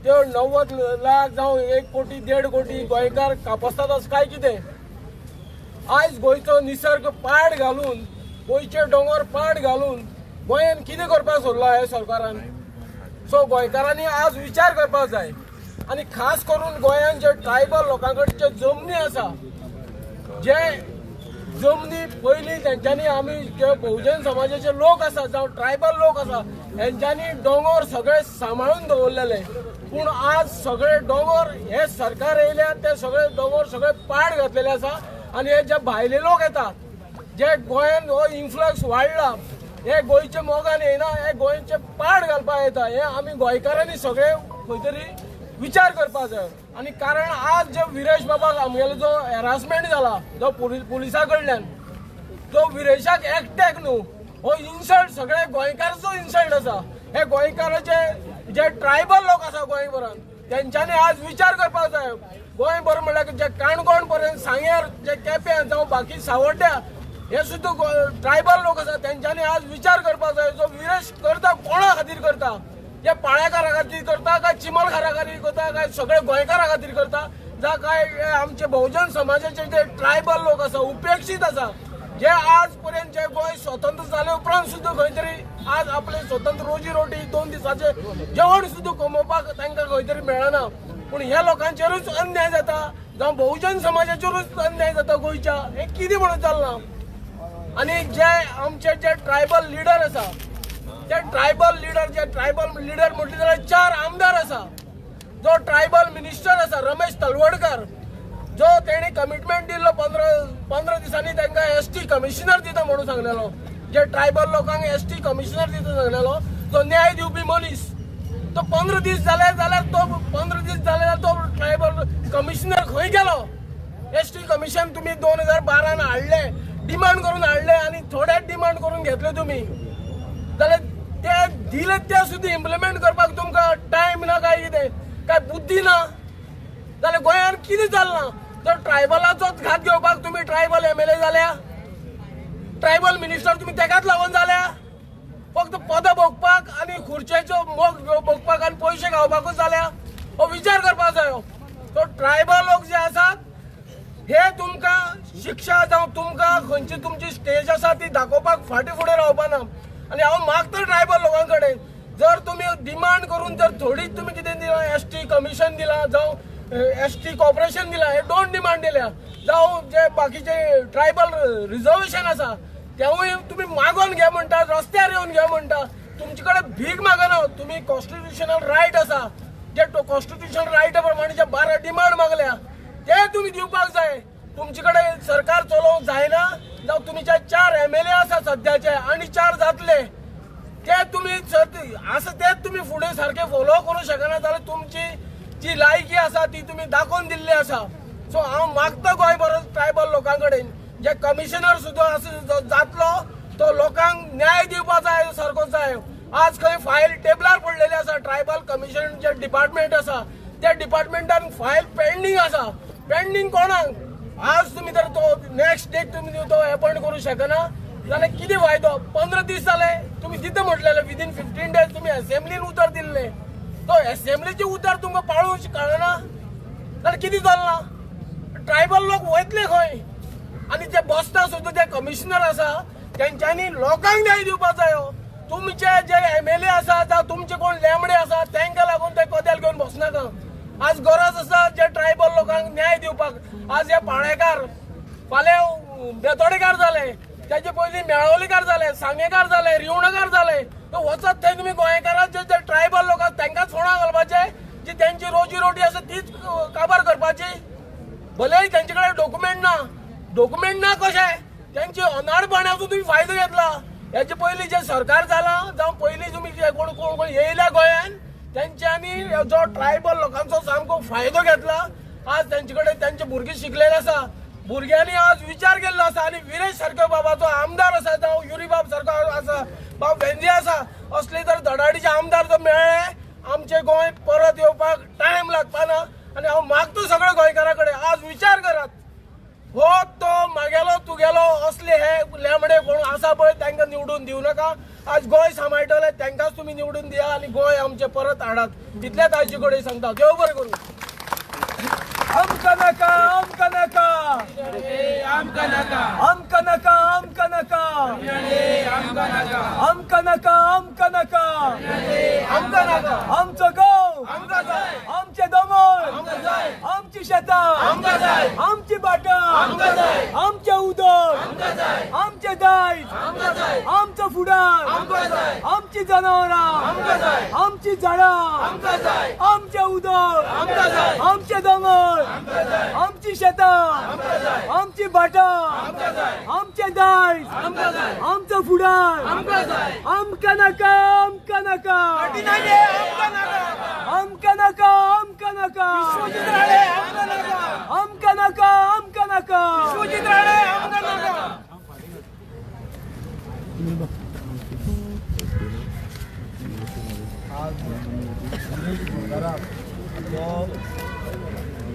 त्यो 90 लाख जावं 1 कोटी 1.5 कोटी गोंयकार कापसतात असो काय कितें. आयज गोंयचो निसर्ग पाड घालून, गोंयचे दोंगर पाड घालून गोंयान कितें करपाक सोडलां हे सरकारान. सो गोंयकारांनी आज विचार करपाक जाय. आनी खास करून गोंयान जे ट्रायबल लोकां कडेन जे जमनी आसा, जे जमनी पयलीं तेंच्यांनी आमी जे बहुजन समाजाचे लोक आसा जावं ट्रायबल लोक आसा हेंच्यांनी दोंगर सगळे सांबाळून दवरलेले. पूण आज सगळे दोंगर हे सरकार येयल्या ते सगळे दोंगर सगळे पाड घातलेले आसा. आनी हे जे भायले लोक येतात, जे गोंयान हो इन्फ्लक्स वाडला, हे गोंयचे मोगान येयना, हे गोंयचे पाड घालपाक येता. हे आमी गोंयकारांनी सगळे खंय तरी विचार करपाक जाय. आनी कारण आज जे विरेश बाबाक आमगेलो जो हॅरासमेंट जाला जो पुलिसा कडल्यान, जो विरेशाक एकट्याक न्हू, हो इन्सल्ट सगळे गोंयकाराचो इन्सल्ट आसा. हे गोंयकाराचे जे ट्रायबल लोक आसा गोंयभरान तेंच्यांनी आज विचार करपाक जाय. गोंयभर म्हणल्यार जे काणकोण पर्यंत, सांग्यार, जे केप्यां जावं बाकी सावड्ड्या हे सुद्दां ट्रायबल लोक आसा तेंच्यांनी आज विचार करपाक जाय. जो विरेश करता कोणा खातीर करता, जे पाळेकारा खातीर करता काय चिमलकारा खातीर करता काय सगळे गोंयकारा खातीर करता, जावं काय आमचे बहुजन समाजाचे जे ट्रायबल लोक आसा उपेक्षीत आसा, जे आज पर्यंत जे गोंय स्वतंत्र जाले उपरांत सुद्दां खंय तरी आज आपले स्वतंत्र रोजी रोटी 2 दिसाचे जेवण सुद्दां कमोवपाक तांकां खंय तरी मेळना. पूण ह्या लोकांचेरूच अन्याय जाता जावं बहुजन समाजाचेरूच अन्याय जाता गोंयच्या. हें कितें म्हणून चल्लां. आनी जे आमचे जे ट्रायबल लिडर आसा, ते ट्रायबल लिडर जे ट्रायबल लिडर म्हटले जाल्यार 4 आमदार आसा, जो ट्रायबल मिनिस्टर आसा रमेश तलवडकर, जो तेणी कमिटमेंट दिल्लो 15 दिसांनी तांकां ST commissioner दिता म्हणून सांगलेलो, जे ट्रायबल लोकांक ST commissioner दिता सांगलेलो, जो न्याय दिवपी मनीस, तो 15 दीस जाले जाल्यार तो 15 दीस जाले जाल्यार तो ट्रायबल कमिशनर खंय गेलो? ST commission तुमी 2012 हाडले, डिमांड करून हाडले आनी थोडे डिमांड करून घेतले तुमी, जाल्यार ते दिले ते सुद्दां इम्प्लिमेंट करपाक तुमकां टायम ना काय कितें, काय बुद्धी ना. जाल्यार गोंयांत कितें चल्लां? जर ट्रायबलाचोच घात घेवपाक तुमी ट्रायबल MLA जाल्या, ट्रायबल मिनिस्टर तुमी तेकाच लागून जाल्या, फक्त पदां भोगपाक आनी खुर्चेचो मोग भोगपाक आनी पयशे खावपाकूच जाल्या. हो विचार करपाक जायो. तो ट्रायबल लोक जे आसात हे तुमकां शिक्षा जावं तुमकां खंयची तुमची स्टेज आसा ती दाखोवपाक फाटीं फुडें रावपाना. आनी हांव मागता ट्रायबल लोकां कडेन, जर तुमी डिमांड करून जर थोडी तुमी कितें दिलां, ST commission दिलां जावं ST corporation दिलां, हे 2 डिमांड दिल्या, जावं जे बाकीचे ट्रायबल रिजर्वेशन आसा तेवूय तुमी मागोन घे म्हणटा, रस्त्यार येवन घे म्हणटा, तुमचे कडेन भीक मागना. तुमी कॉन्स्टिट्युशनल रायट आसा, जे कॉन्स्टिट्युशनल रायटा प्रमाणे जे 12 डिमांड मागल्या ते तुमी दिवपाक जाय. तुमचे कडेन सरकार चलोवंक जायना जावं तुमी जे 4 MLA आसा सद्याचे आनी 4 जातले ते तुमी आसा ते तुमी फुडें सारके फॉलो करूंक शकना जाल्यार तुमची जी लायकी आसा ती तुमी दाखोवन दिल्ली आसा. सो हांव मागता गोंयभर ट्रायबल लोकां कडेन, जे कमिशनर सुद्दां आसा जातलो तो लोकांक न्याय दिवपाक जाय सारको जाय. आज खंय फायल टेबलार पडलेली आसा, ट्रायबल कमिशन जे डिपार्टमेंट आसा त्या डिपार्टमेंटान फायल पेंडींग आसा. पेंडींग कोणाक? आज तुमी जर तो नेक्स्ट डेट तुमी तो अपॉयंट करूंक शकना जाल्यार कितें फायदो? 15 दीस जाले तुमी दिता म्हटलेले, विदीन 15 डेज तुमी एसेंब्लीन उतर दिल्ले, तो एसेंब्लीचें उतर तुमकां पाळूंक कळना जाल्यार कितें चल्लां? ट्रायबल लोक वयतले खंय? आनी जे बसता सुद्दां जे कमिशनर आसा तेंच्यांनी लोकांक न्याय दिवपाक जायो. तुमचे जे एमएलए आसा जावं तुमचे कोण लेमडे आसा तांकां लागून ते कदेल घेवन बसनाका. आज गरज आसा जे ट्रायबल लोकांक न्याय दिवपाक. आज हे पाणेकार फाल्यां बेतोडेकार जाले, तेजे पयलीं मेळवलीकार जाले, सांगेकार जाले, रिवणकार जाले. वचत थंय तुमी गोंयकारां जे ट्रायबल लोक आसा तांकांच फोंडा घालपाचे, जी तेंची रोजी रोटी आसा तीच काबार करपाची. भले तेंचे कडेन डॉक्युमेंट ना, डॉक्युमेंट ना कशें तेंची अनाडपणाचो तुमी फायदो घेतला. हेचे पयलीं जे सरकार जालां जावं पयलीं तुमी कोण कोण कोण येयल्या गोंयान तेंच्यांनी जो ट्रायबल लोकांचो सामको फायदो घेतला. आज तेंचे कडेन तेंचे भुरगीं शिकलेले आसा, भुरग्यांनी आज विचार केल्लो आसा. आनी विरेश सारको बाबाचो आमदार आसा जावं युरी बाब सारको आसा, बाब वेंजी आसा, असले जर धडाडीचे आमदार जर मेळ्ळे आमचें गोंय परत येवपाक टायम लागपाना. आनी हांव मागता सगळ्या गोंयकारां कडेन आज विचार करात, हो तो मागेलो तुगेलो असले हे लेमडे कोण आसा पळय तांकां निवडून दिवं नाका. आज गोंय सांबाळटले तांकांच तुमी निवडून दिया आनी गोंय आमचें परत हाडात. इतलेंच आयचे कडेन सांगता. देव बरें करूं. आमकां नाका, आमकां नाका, आमकां नाका, आमकां नाका, आमकां नाका, आमकां नाका, आमकां नाका, आमकां नाका. आमचो गांव, आमचे दोंगर, आमची शेतां, आमची भाटां, आमचें उदक, आमचें दायज, आमचो फुडार, आमची जनावरां, आमची झाडां, आमचें उदक, आमचे दोंगर, आमची शेतां, आमची भाटां, आमचें दायज, आमचो फुडार. आमकां नाका, आमकां नाका, आमकां नाका, आमकां नाका, आमकां नाका, आमकां नाका. आज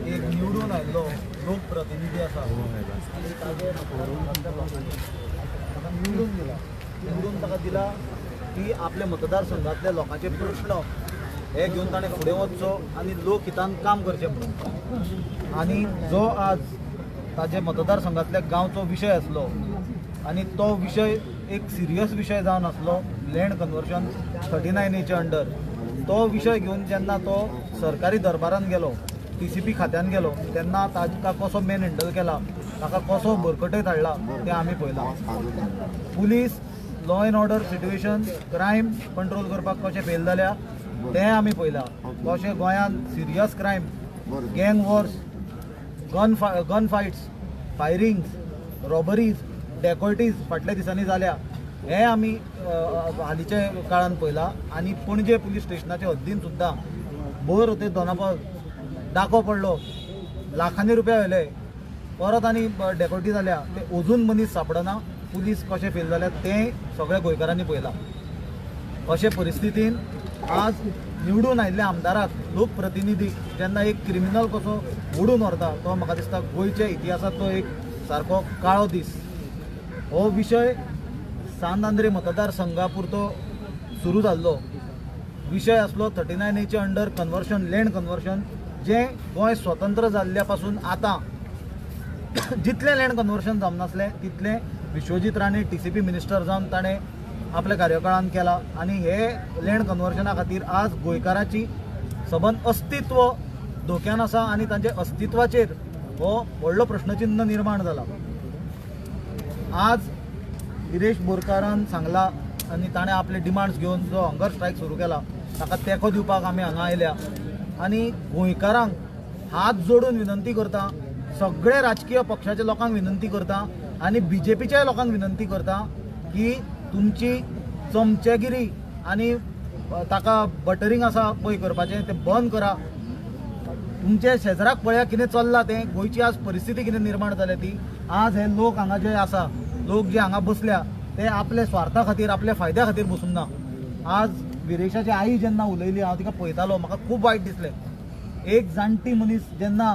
एक निवडून आयिल्लो लोकप्रतिनिधी आसा आनी ताजे मतदारसंघांतल्या लोकांनी ताका निवडून दिला. निवडून ताका दिला की आपल्या मतदारसंघांतल्या लोकांचे प्रश्न हे घेवन ताणें फुडें वचचो आनी लोकहितान काम करचें म्हणून. आनी जो आज ताजे मतदारसंघांतल्या गांवचो विशय आसलो आनी तो विशय एक सिरियस विशय जावन आसलो, लँड कन्वर्शन 39Aच्या अंडर, तो विशय घेवन जेन्ना तो सरकारी दरबारान गेलो, TCP खात्यान गेलो, तेन्ना ताका कसो मेन हँडल केला, ताका कसो बरकटयत हाडला तें आमी पळयलां. Police law and order situation, crime control करपाक कशें फेल जाल्या तें आमी पळयलां. कशें गोंयांत serious crime, gang wars, gun fights, firings, robberies, dacoities फाटल्या दिसांनी जाल्या हें आमी हालींच्या काळान पळयलां. आनी पणजे पुलीस स्टेशनाचे हद्दीन सुद्दां भर ते दोनापावल डाको पडलो, लाखांनी रुपया व्हेले, परत आनी डेकोटी जाल्या, ते अजून मनीस सापडना. पुलीस कशें फेल जाल्या तें सगळ्या गोंयकारांनी पळयलां. अशे परिस्थितीन आज निवडून आयिल्ल्या आमदाराक, लोकप्रतिनिधीक जेन्ना एक क्रिमिनल कसो ओडून व्हरता तो म्हाका दिसता गोंयच्या इतिहासांत तो एक सारको काळो दीस. हो विशय सांत आंद्रे मतदारसंघा पुरतो सुरू जाल्लो विशय आसलो. 39Aच्या अंडर कन्वर्शन, लँड कन्वर्शन जें गोंय स्वतंत्र जाल्ल्या पासून आतां जितलें लँड कन्वर्शन जावनासलें तितलें विश्वजीत राणे TCP minister जावन ताणें आपल्या कार्यकाळान केला. आनी हे लँड कन्वर्शना खातीर आज गोंयकाराची सबंद अस्तित्व धोक्यान आसा आनी तांचे अस्तित्वाचेर हो व्हडलो प्रश्नचिन्ह निर्माण जाला. आज विरेश बोरकारान सांगला आनी ताणें आपले डिमांड्स घेवन जो हंगर स्ट्रायक सुरू केला ताका तेंको दिवपाक आमी हांगा आयल्या. आनी गोंयकारांक हात जोडून विनंती करता, सगळे राजकीय पक्षाच्या लोकांक विनंती करता आनी BJPच्या लोकांक विनंती करता की तुमची चमचेगिरी आनी ताका बटरींग आसा पळय करपाचें तें बंद करा. तुमचे शेजराक पळया कितें चल्लां तें, गोंयची आज परिस्थिती कितें निर्माण जाल्या ती. आज हे लोक हांगा जे आसा, लोक जे हांगा बसल्या ते आपल्या स्वार्था खातीर, आपल्या फायद्या खातीर बसूंक ना. आज विरेशाची आई जेन्ना उलयली हांव तिका पळयतालो, म्हाका खूब वायट दिसलें. एक जाणटी मनीस जेन्ना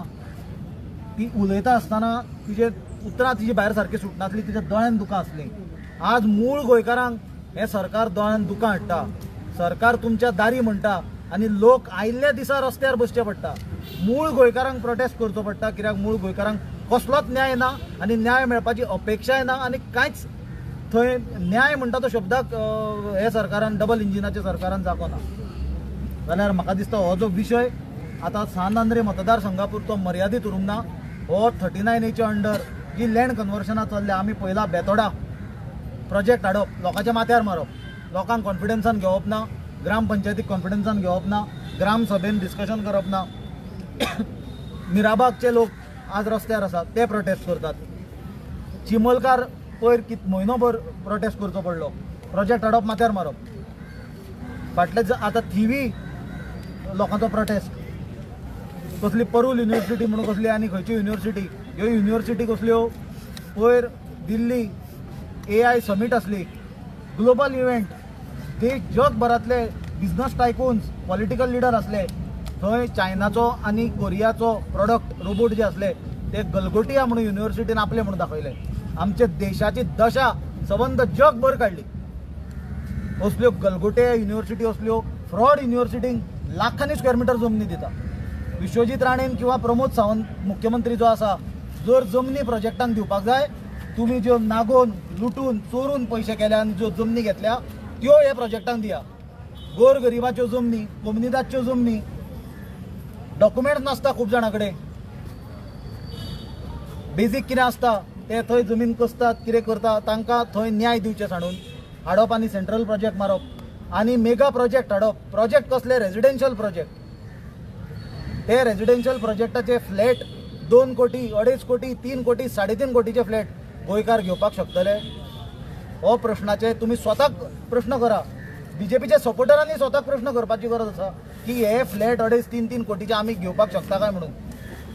ती उलयता आसतना तिजे उतरां तिजे भायर सारकी सुटनासली, तिच्या दोळ्यान दुकां आसलीं. आज मूळ गोंयकारांक हें सरकार दोळ्यान दुकां हाडटा, सरकार तुमच्या दारी म्हणटा आनी लोक आयिल्ल्या दिसा रस्त्यार बसचे पडटा. मूळ गोंयकारांक प्रोटेस्ट करचो पडटा, कित्याक मूळ गोंयकारांक कसलोच न्याय ना आनी न्याय मेळपाची अपेक्षाय ना आनी कांयच थंय न्याय म्हणटा तो शब्दाक हे सरकारान, डबल इंजिनाच्या सरकारान जागो ना. जाल्यार म्हाका दिसता हो जो विशय आतां सांत आंद्रे मतदारसंघा पुरतो मर्यादीत उरूंक ना. हो 39Aच्या अंडर जी लँड कन्वर्शनां चल्ल्या, आमी पयला बेतोडा प्रोजेक्ट हाडप, लोकांच्या माथ्यार मारप, लोकांक कॉन्फिडन्सान घेवप ना, ग्रामपंचायतीक कॉन्फिडन्सान घेवप ना, ग्रामसभेन डिस्कशन करप ना. मिराबागचे लोक आज रस्त्यार आसात, ते प्रोटेस्ट करतात. चिमलकार पयर कित म्हयनोभर प्रोटेस्ट करचो पडलो, प्रोजेक्ट हाडप, माथ्यार मारप. फाटले आतां थिवी लोकांचो प्रोटेस्ट, कसली परूल युनिवर्सिटी म्हणून कसली आनी खंयची युनिवर्सिटी, ह्यो युनिवर्सिटी कसल्यो. पयर दिल्ली AI summit आसली, ग्लोबल इव्हेंट, देश जगभरांतले बिजनस टायकून्स, पॉलिटिकल लिडर आसले. थंय चायनाचो आनी कोरियाचो प्रोडक्ट रोबोट जे आसले ते गलगोटिया म्हणून युनिवर्सिटीन आपले म्हणून दाखयले. आमच्या देशाची दशा सबंद जगभर काडली. असल्यो गलगोटिया युनिवर्सिटी, असल्यो फ्रॉड युनिवर्सिटींक लाखांनी स्क्वेअर मिटर जमनी दिता. विश्वजीत राणेन किंवा प्रमोद सावंत मुख्यमंत्री जो आसा, जर जमनी प्रोजेक्टांक दिवपाक जाय, तुमी ज्यो नागोवन, लुटून, चोरून पयशे केल्या आनी ज्यो जमनी घेतल्या त्यो हे प्रोजेक्टांक दिया. गोर गरिबाच्यो जमनी, कोमुनिदादच्यो जमनी, डॉक्युमेंट्स नासता खूब जाणां कडेन, बेजीक कितें आसता ते थंय जमीन कसतात, कितें करता, तांकां थंय न्याय दिवचे सांडून हाडप आनी सेंट्रल प्रोजेक्ट मारप आनी मेगा प्रोजेक्ट हाडप. प्रोजेक्ट कसले? Residential project. ते रेजिडेन्शियल प्रोजेक्टाचे फ्लॅट 2 कोटी, 2.5 कोटी, 3 कोटी, 3.5 कोटीचे फ्लॅट गोंयकार घेवपाक शकतले? हो प्रश्नाचे तुमी स्वताक प्रश्न करा. बीजेपीच्या सपोर्टरांनी स्वताक प्रश्न करपाची गरज आसा की हे फ्लॅट 2.5, 3-3 कोटीचे आमी घेवपाक शकता काय म्हणून.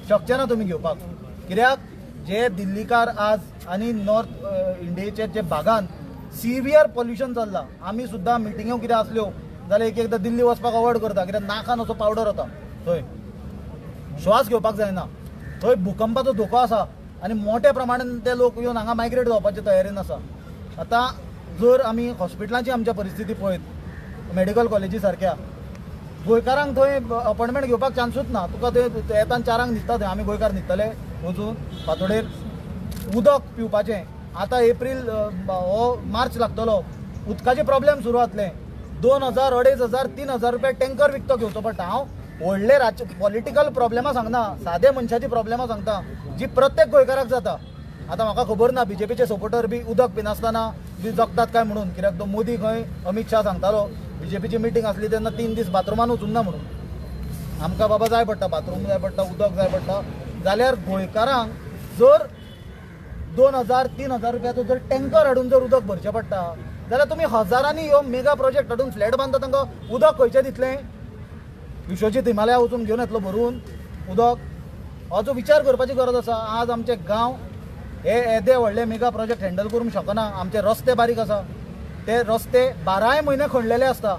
शकचे ना तुमी घेवपाक. कित्याक जे दिल्लीकार आज आनी नॉर्थ इंडियेचे जे भागान सिवियर पोल्युशन चल्लां, आमी सुद्दां मिटिंग्यो कितें आसल्यो जाल्यार एक एकदां दिल्ली वचपाक अवॉयड करता, कित्याक नाकान असो पावडर वता, थंय श्वास घेवपाक जायना, थंय भुकंपाचो धोको आसा आनी मोठ्या प्रमाणान ते लोक येवन हांगा मायग्रेट जावपाचे तयारेन आसा. आतां जर आमी हॉस्पिटलांची आमच्या परिस्थिती पळयत, मेडिकल कॉलेजी सारक्या गोंयकारांक थंय अपॉयंटमेंट घेवपाक चान्सूच ना. तुका थंय येता 4 न्हिदता थंय, आमी गोंयकार न्हिदतले वचून फांतोडेर. उदक पिवपाचें आतां एप्रील हो मार्च लागतलो, उदकाचे प्रॉब्लेम सुरू जातले. 2000, 2500, 3000 रुपया टँकर विकतो घेवचो पडटा. हांव व्हडले पॉलिटिकल प्रॉब्लेमां सांगना, सादे मनशाची प्रॉब्लेमां सांगता जी प्रत्येक गोंयकाराक जाता. आतां म्हाका खबर ना बीजेपीचे सपोर्टर बी उदक पिनासतना बी जगतात काय म्हणून, कित्याक तो मोदी खंय अमीत शाह सांगतालो बीजेपीची मिटींग आसली तेन्ना 3 दीस बाथरुमान वचूंक ना म्हणून. आमकां बाबा जाय पडटा, बाथरूम जाय पडटा, उदक जाय पडटा. जाल्यार गोंयकारांक जर 2000, 3000 रुपयाचो जर टँकर हाडून जर उदक भरचें पडटा जाल्यार तुमी हजारांनी ह्यो मेगा प्रोजेक्ट हाडून फ्लॅट बांदता, तांकां उदक खंयचें दितलें? विश्वजीत हिमालया वचून घेवन येतलो भरून उदक? हो जो विचार करपाची गरज आसा. आज आमचे गांव हे येदे व्हडले मेगा प्रोजेक्ट हँडल करूंक शकना. आमचे रस्ते बारीक आसा, ते रस्ते 12 म्हयने खणलेले आसता,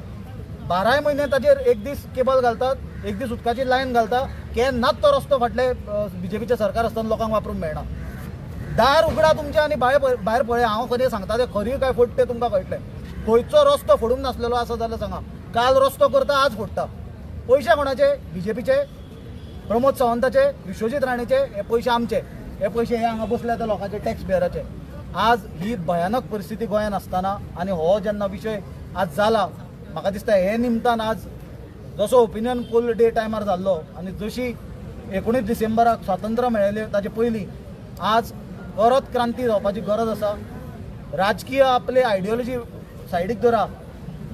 12 म्हयने ताजेर एक दीस केबल घालतात, एक दीस उदकाची लायन घालता, केन्नाच तो रस्तो फाटले बीजेपीचें सरकार आसतना लोकांक वापरूंक मेळना. दार उगडा तुमचें आनी भायर पळय. हांव खरें सांगता तें खरी काय फट तें तुमकां कळटलें. खंयचो रस्तो फोडूंक नासलेलो आसा जाल्यार सांगा. काल रस्तो करता, आज फोडटा. पयशे कोणाचे? बीजेपीचे, प्रमोद सावंताचे, विश्वजीत राणेचे. हे पयशे आमचे, हे पयशे हे हांगा बसले त्या लोकांचे, टॅक्स पेयराचे. आज ही भयानक परिस्थिती गोंयांत आसतना आनी हो जेन्ना विशय आज जाला, म्हाका दिसता हे निमतान आज जसो ओपिनियन पोल डे टायमार जाल्लो आनी जशी 19 डिसेंबराक स्वातंत्र्य मेळिल्लें ताजे पयलीं आज परत क्रांती जावपाची गरज आसा. राजकीय आपले आयडियोलॉजी सायडीक दवरा.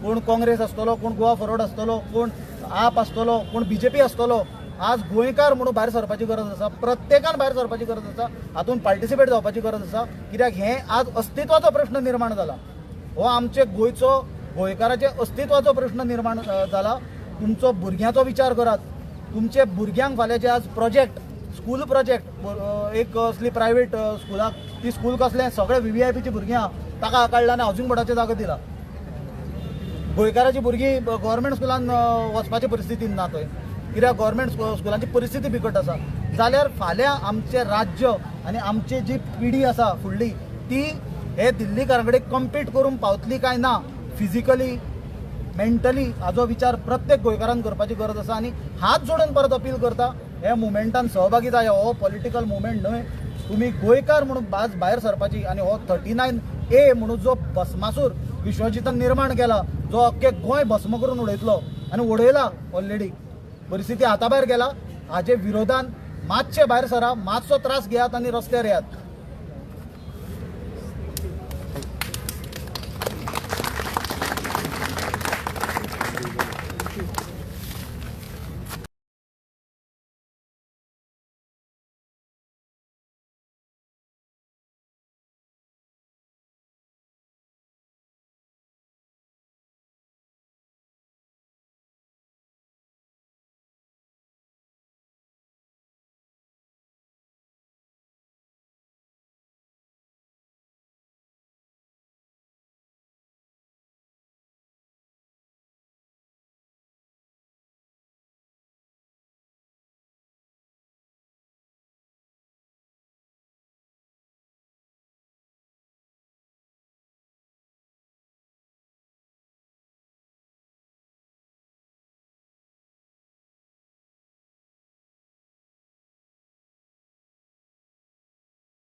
कोण काँग्रेस आसतलो, कोण गोवा फॉरवर्ड आसतलो, कोण आप आसतलो, कोण बीजेपी आसतलो, आज गोंयकार म्हणून भायर सरपाची गरज आसा. प्रत्येकान भायर सरपाची गरज आसा, हातूंत पार्टिसिपेट जावपाची गरज आसा. कित्याक हें आज अस्तित्वाचो प्रश्न निर्माण जाला. हो आमचे गोंयचो, गोंयकाराचे अस्तित्वाचो प्रश्न निर्माण जाला. तुमचो भुरग्यांचो विचार करात. तुमचे भुरग्यांक फाल्यां जे आज प्रोजेक्ट, स्कूल प्रोजेक्ट, एक असली प्रायवेट स्कुलाक, ती स्कूल कसलें सगळे VVIPची भुरगीं ताका काडला आनी हावजींग बोर्डाचे जागो दिला. गोंयकाराची भुरगीं गव्हर्मेंट स्कुलान वचपाची परिस्थिती ना थंय, कित्याक गव्हर्मेंट स्कुलांची परिस्थिती बिकट आसा. जाल्यार फाल्यां आमचें राज्य आनी आमची जी पिढी आसा फुडली ती हे दिल्लीकारां कडेन कम्पीट करूंक पावतली काय ना फिजिकली, मेंटली, हाजो विचार प्रत्येक गोंयकारान करपाची गरज आसा. आनी हात जोडून परत अपील करता, हे मुवमेंटान सहभागी जाय. हो पॉलिटिकल मुवमेंट न्हय, तुमी गोंयकार म्हणून आज भायर सरपाची आनी हो 39 ए म्हणून जो भस्मासूर विश्वजितान निर्माण केला, जो अख्खे गोंय भस्म करून उडयतलो आनी उडयला ऑलरेडी, परिस्थिती हाता भायर गेला. हाजे विरोधान मातशे भायर सरा, मातसो त्रास घेयात आनी रस्त्यार येयात.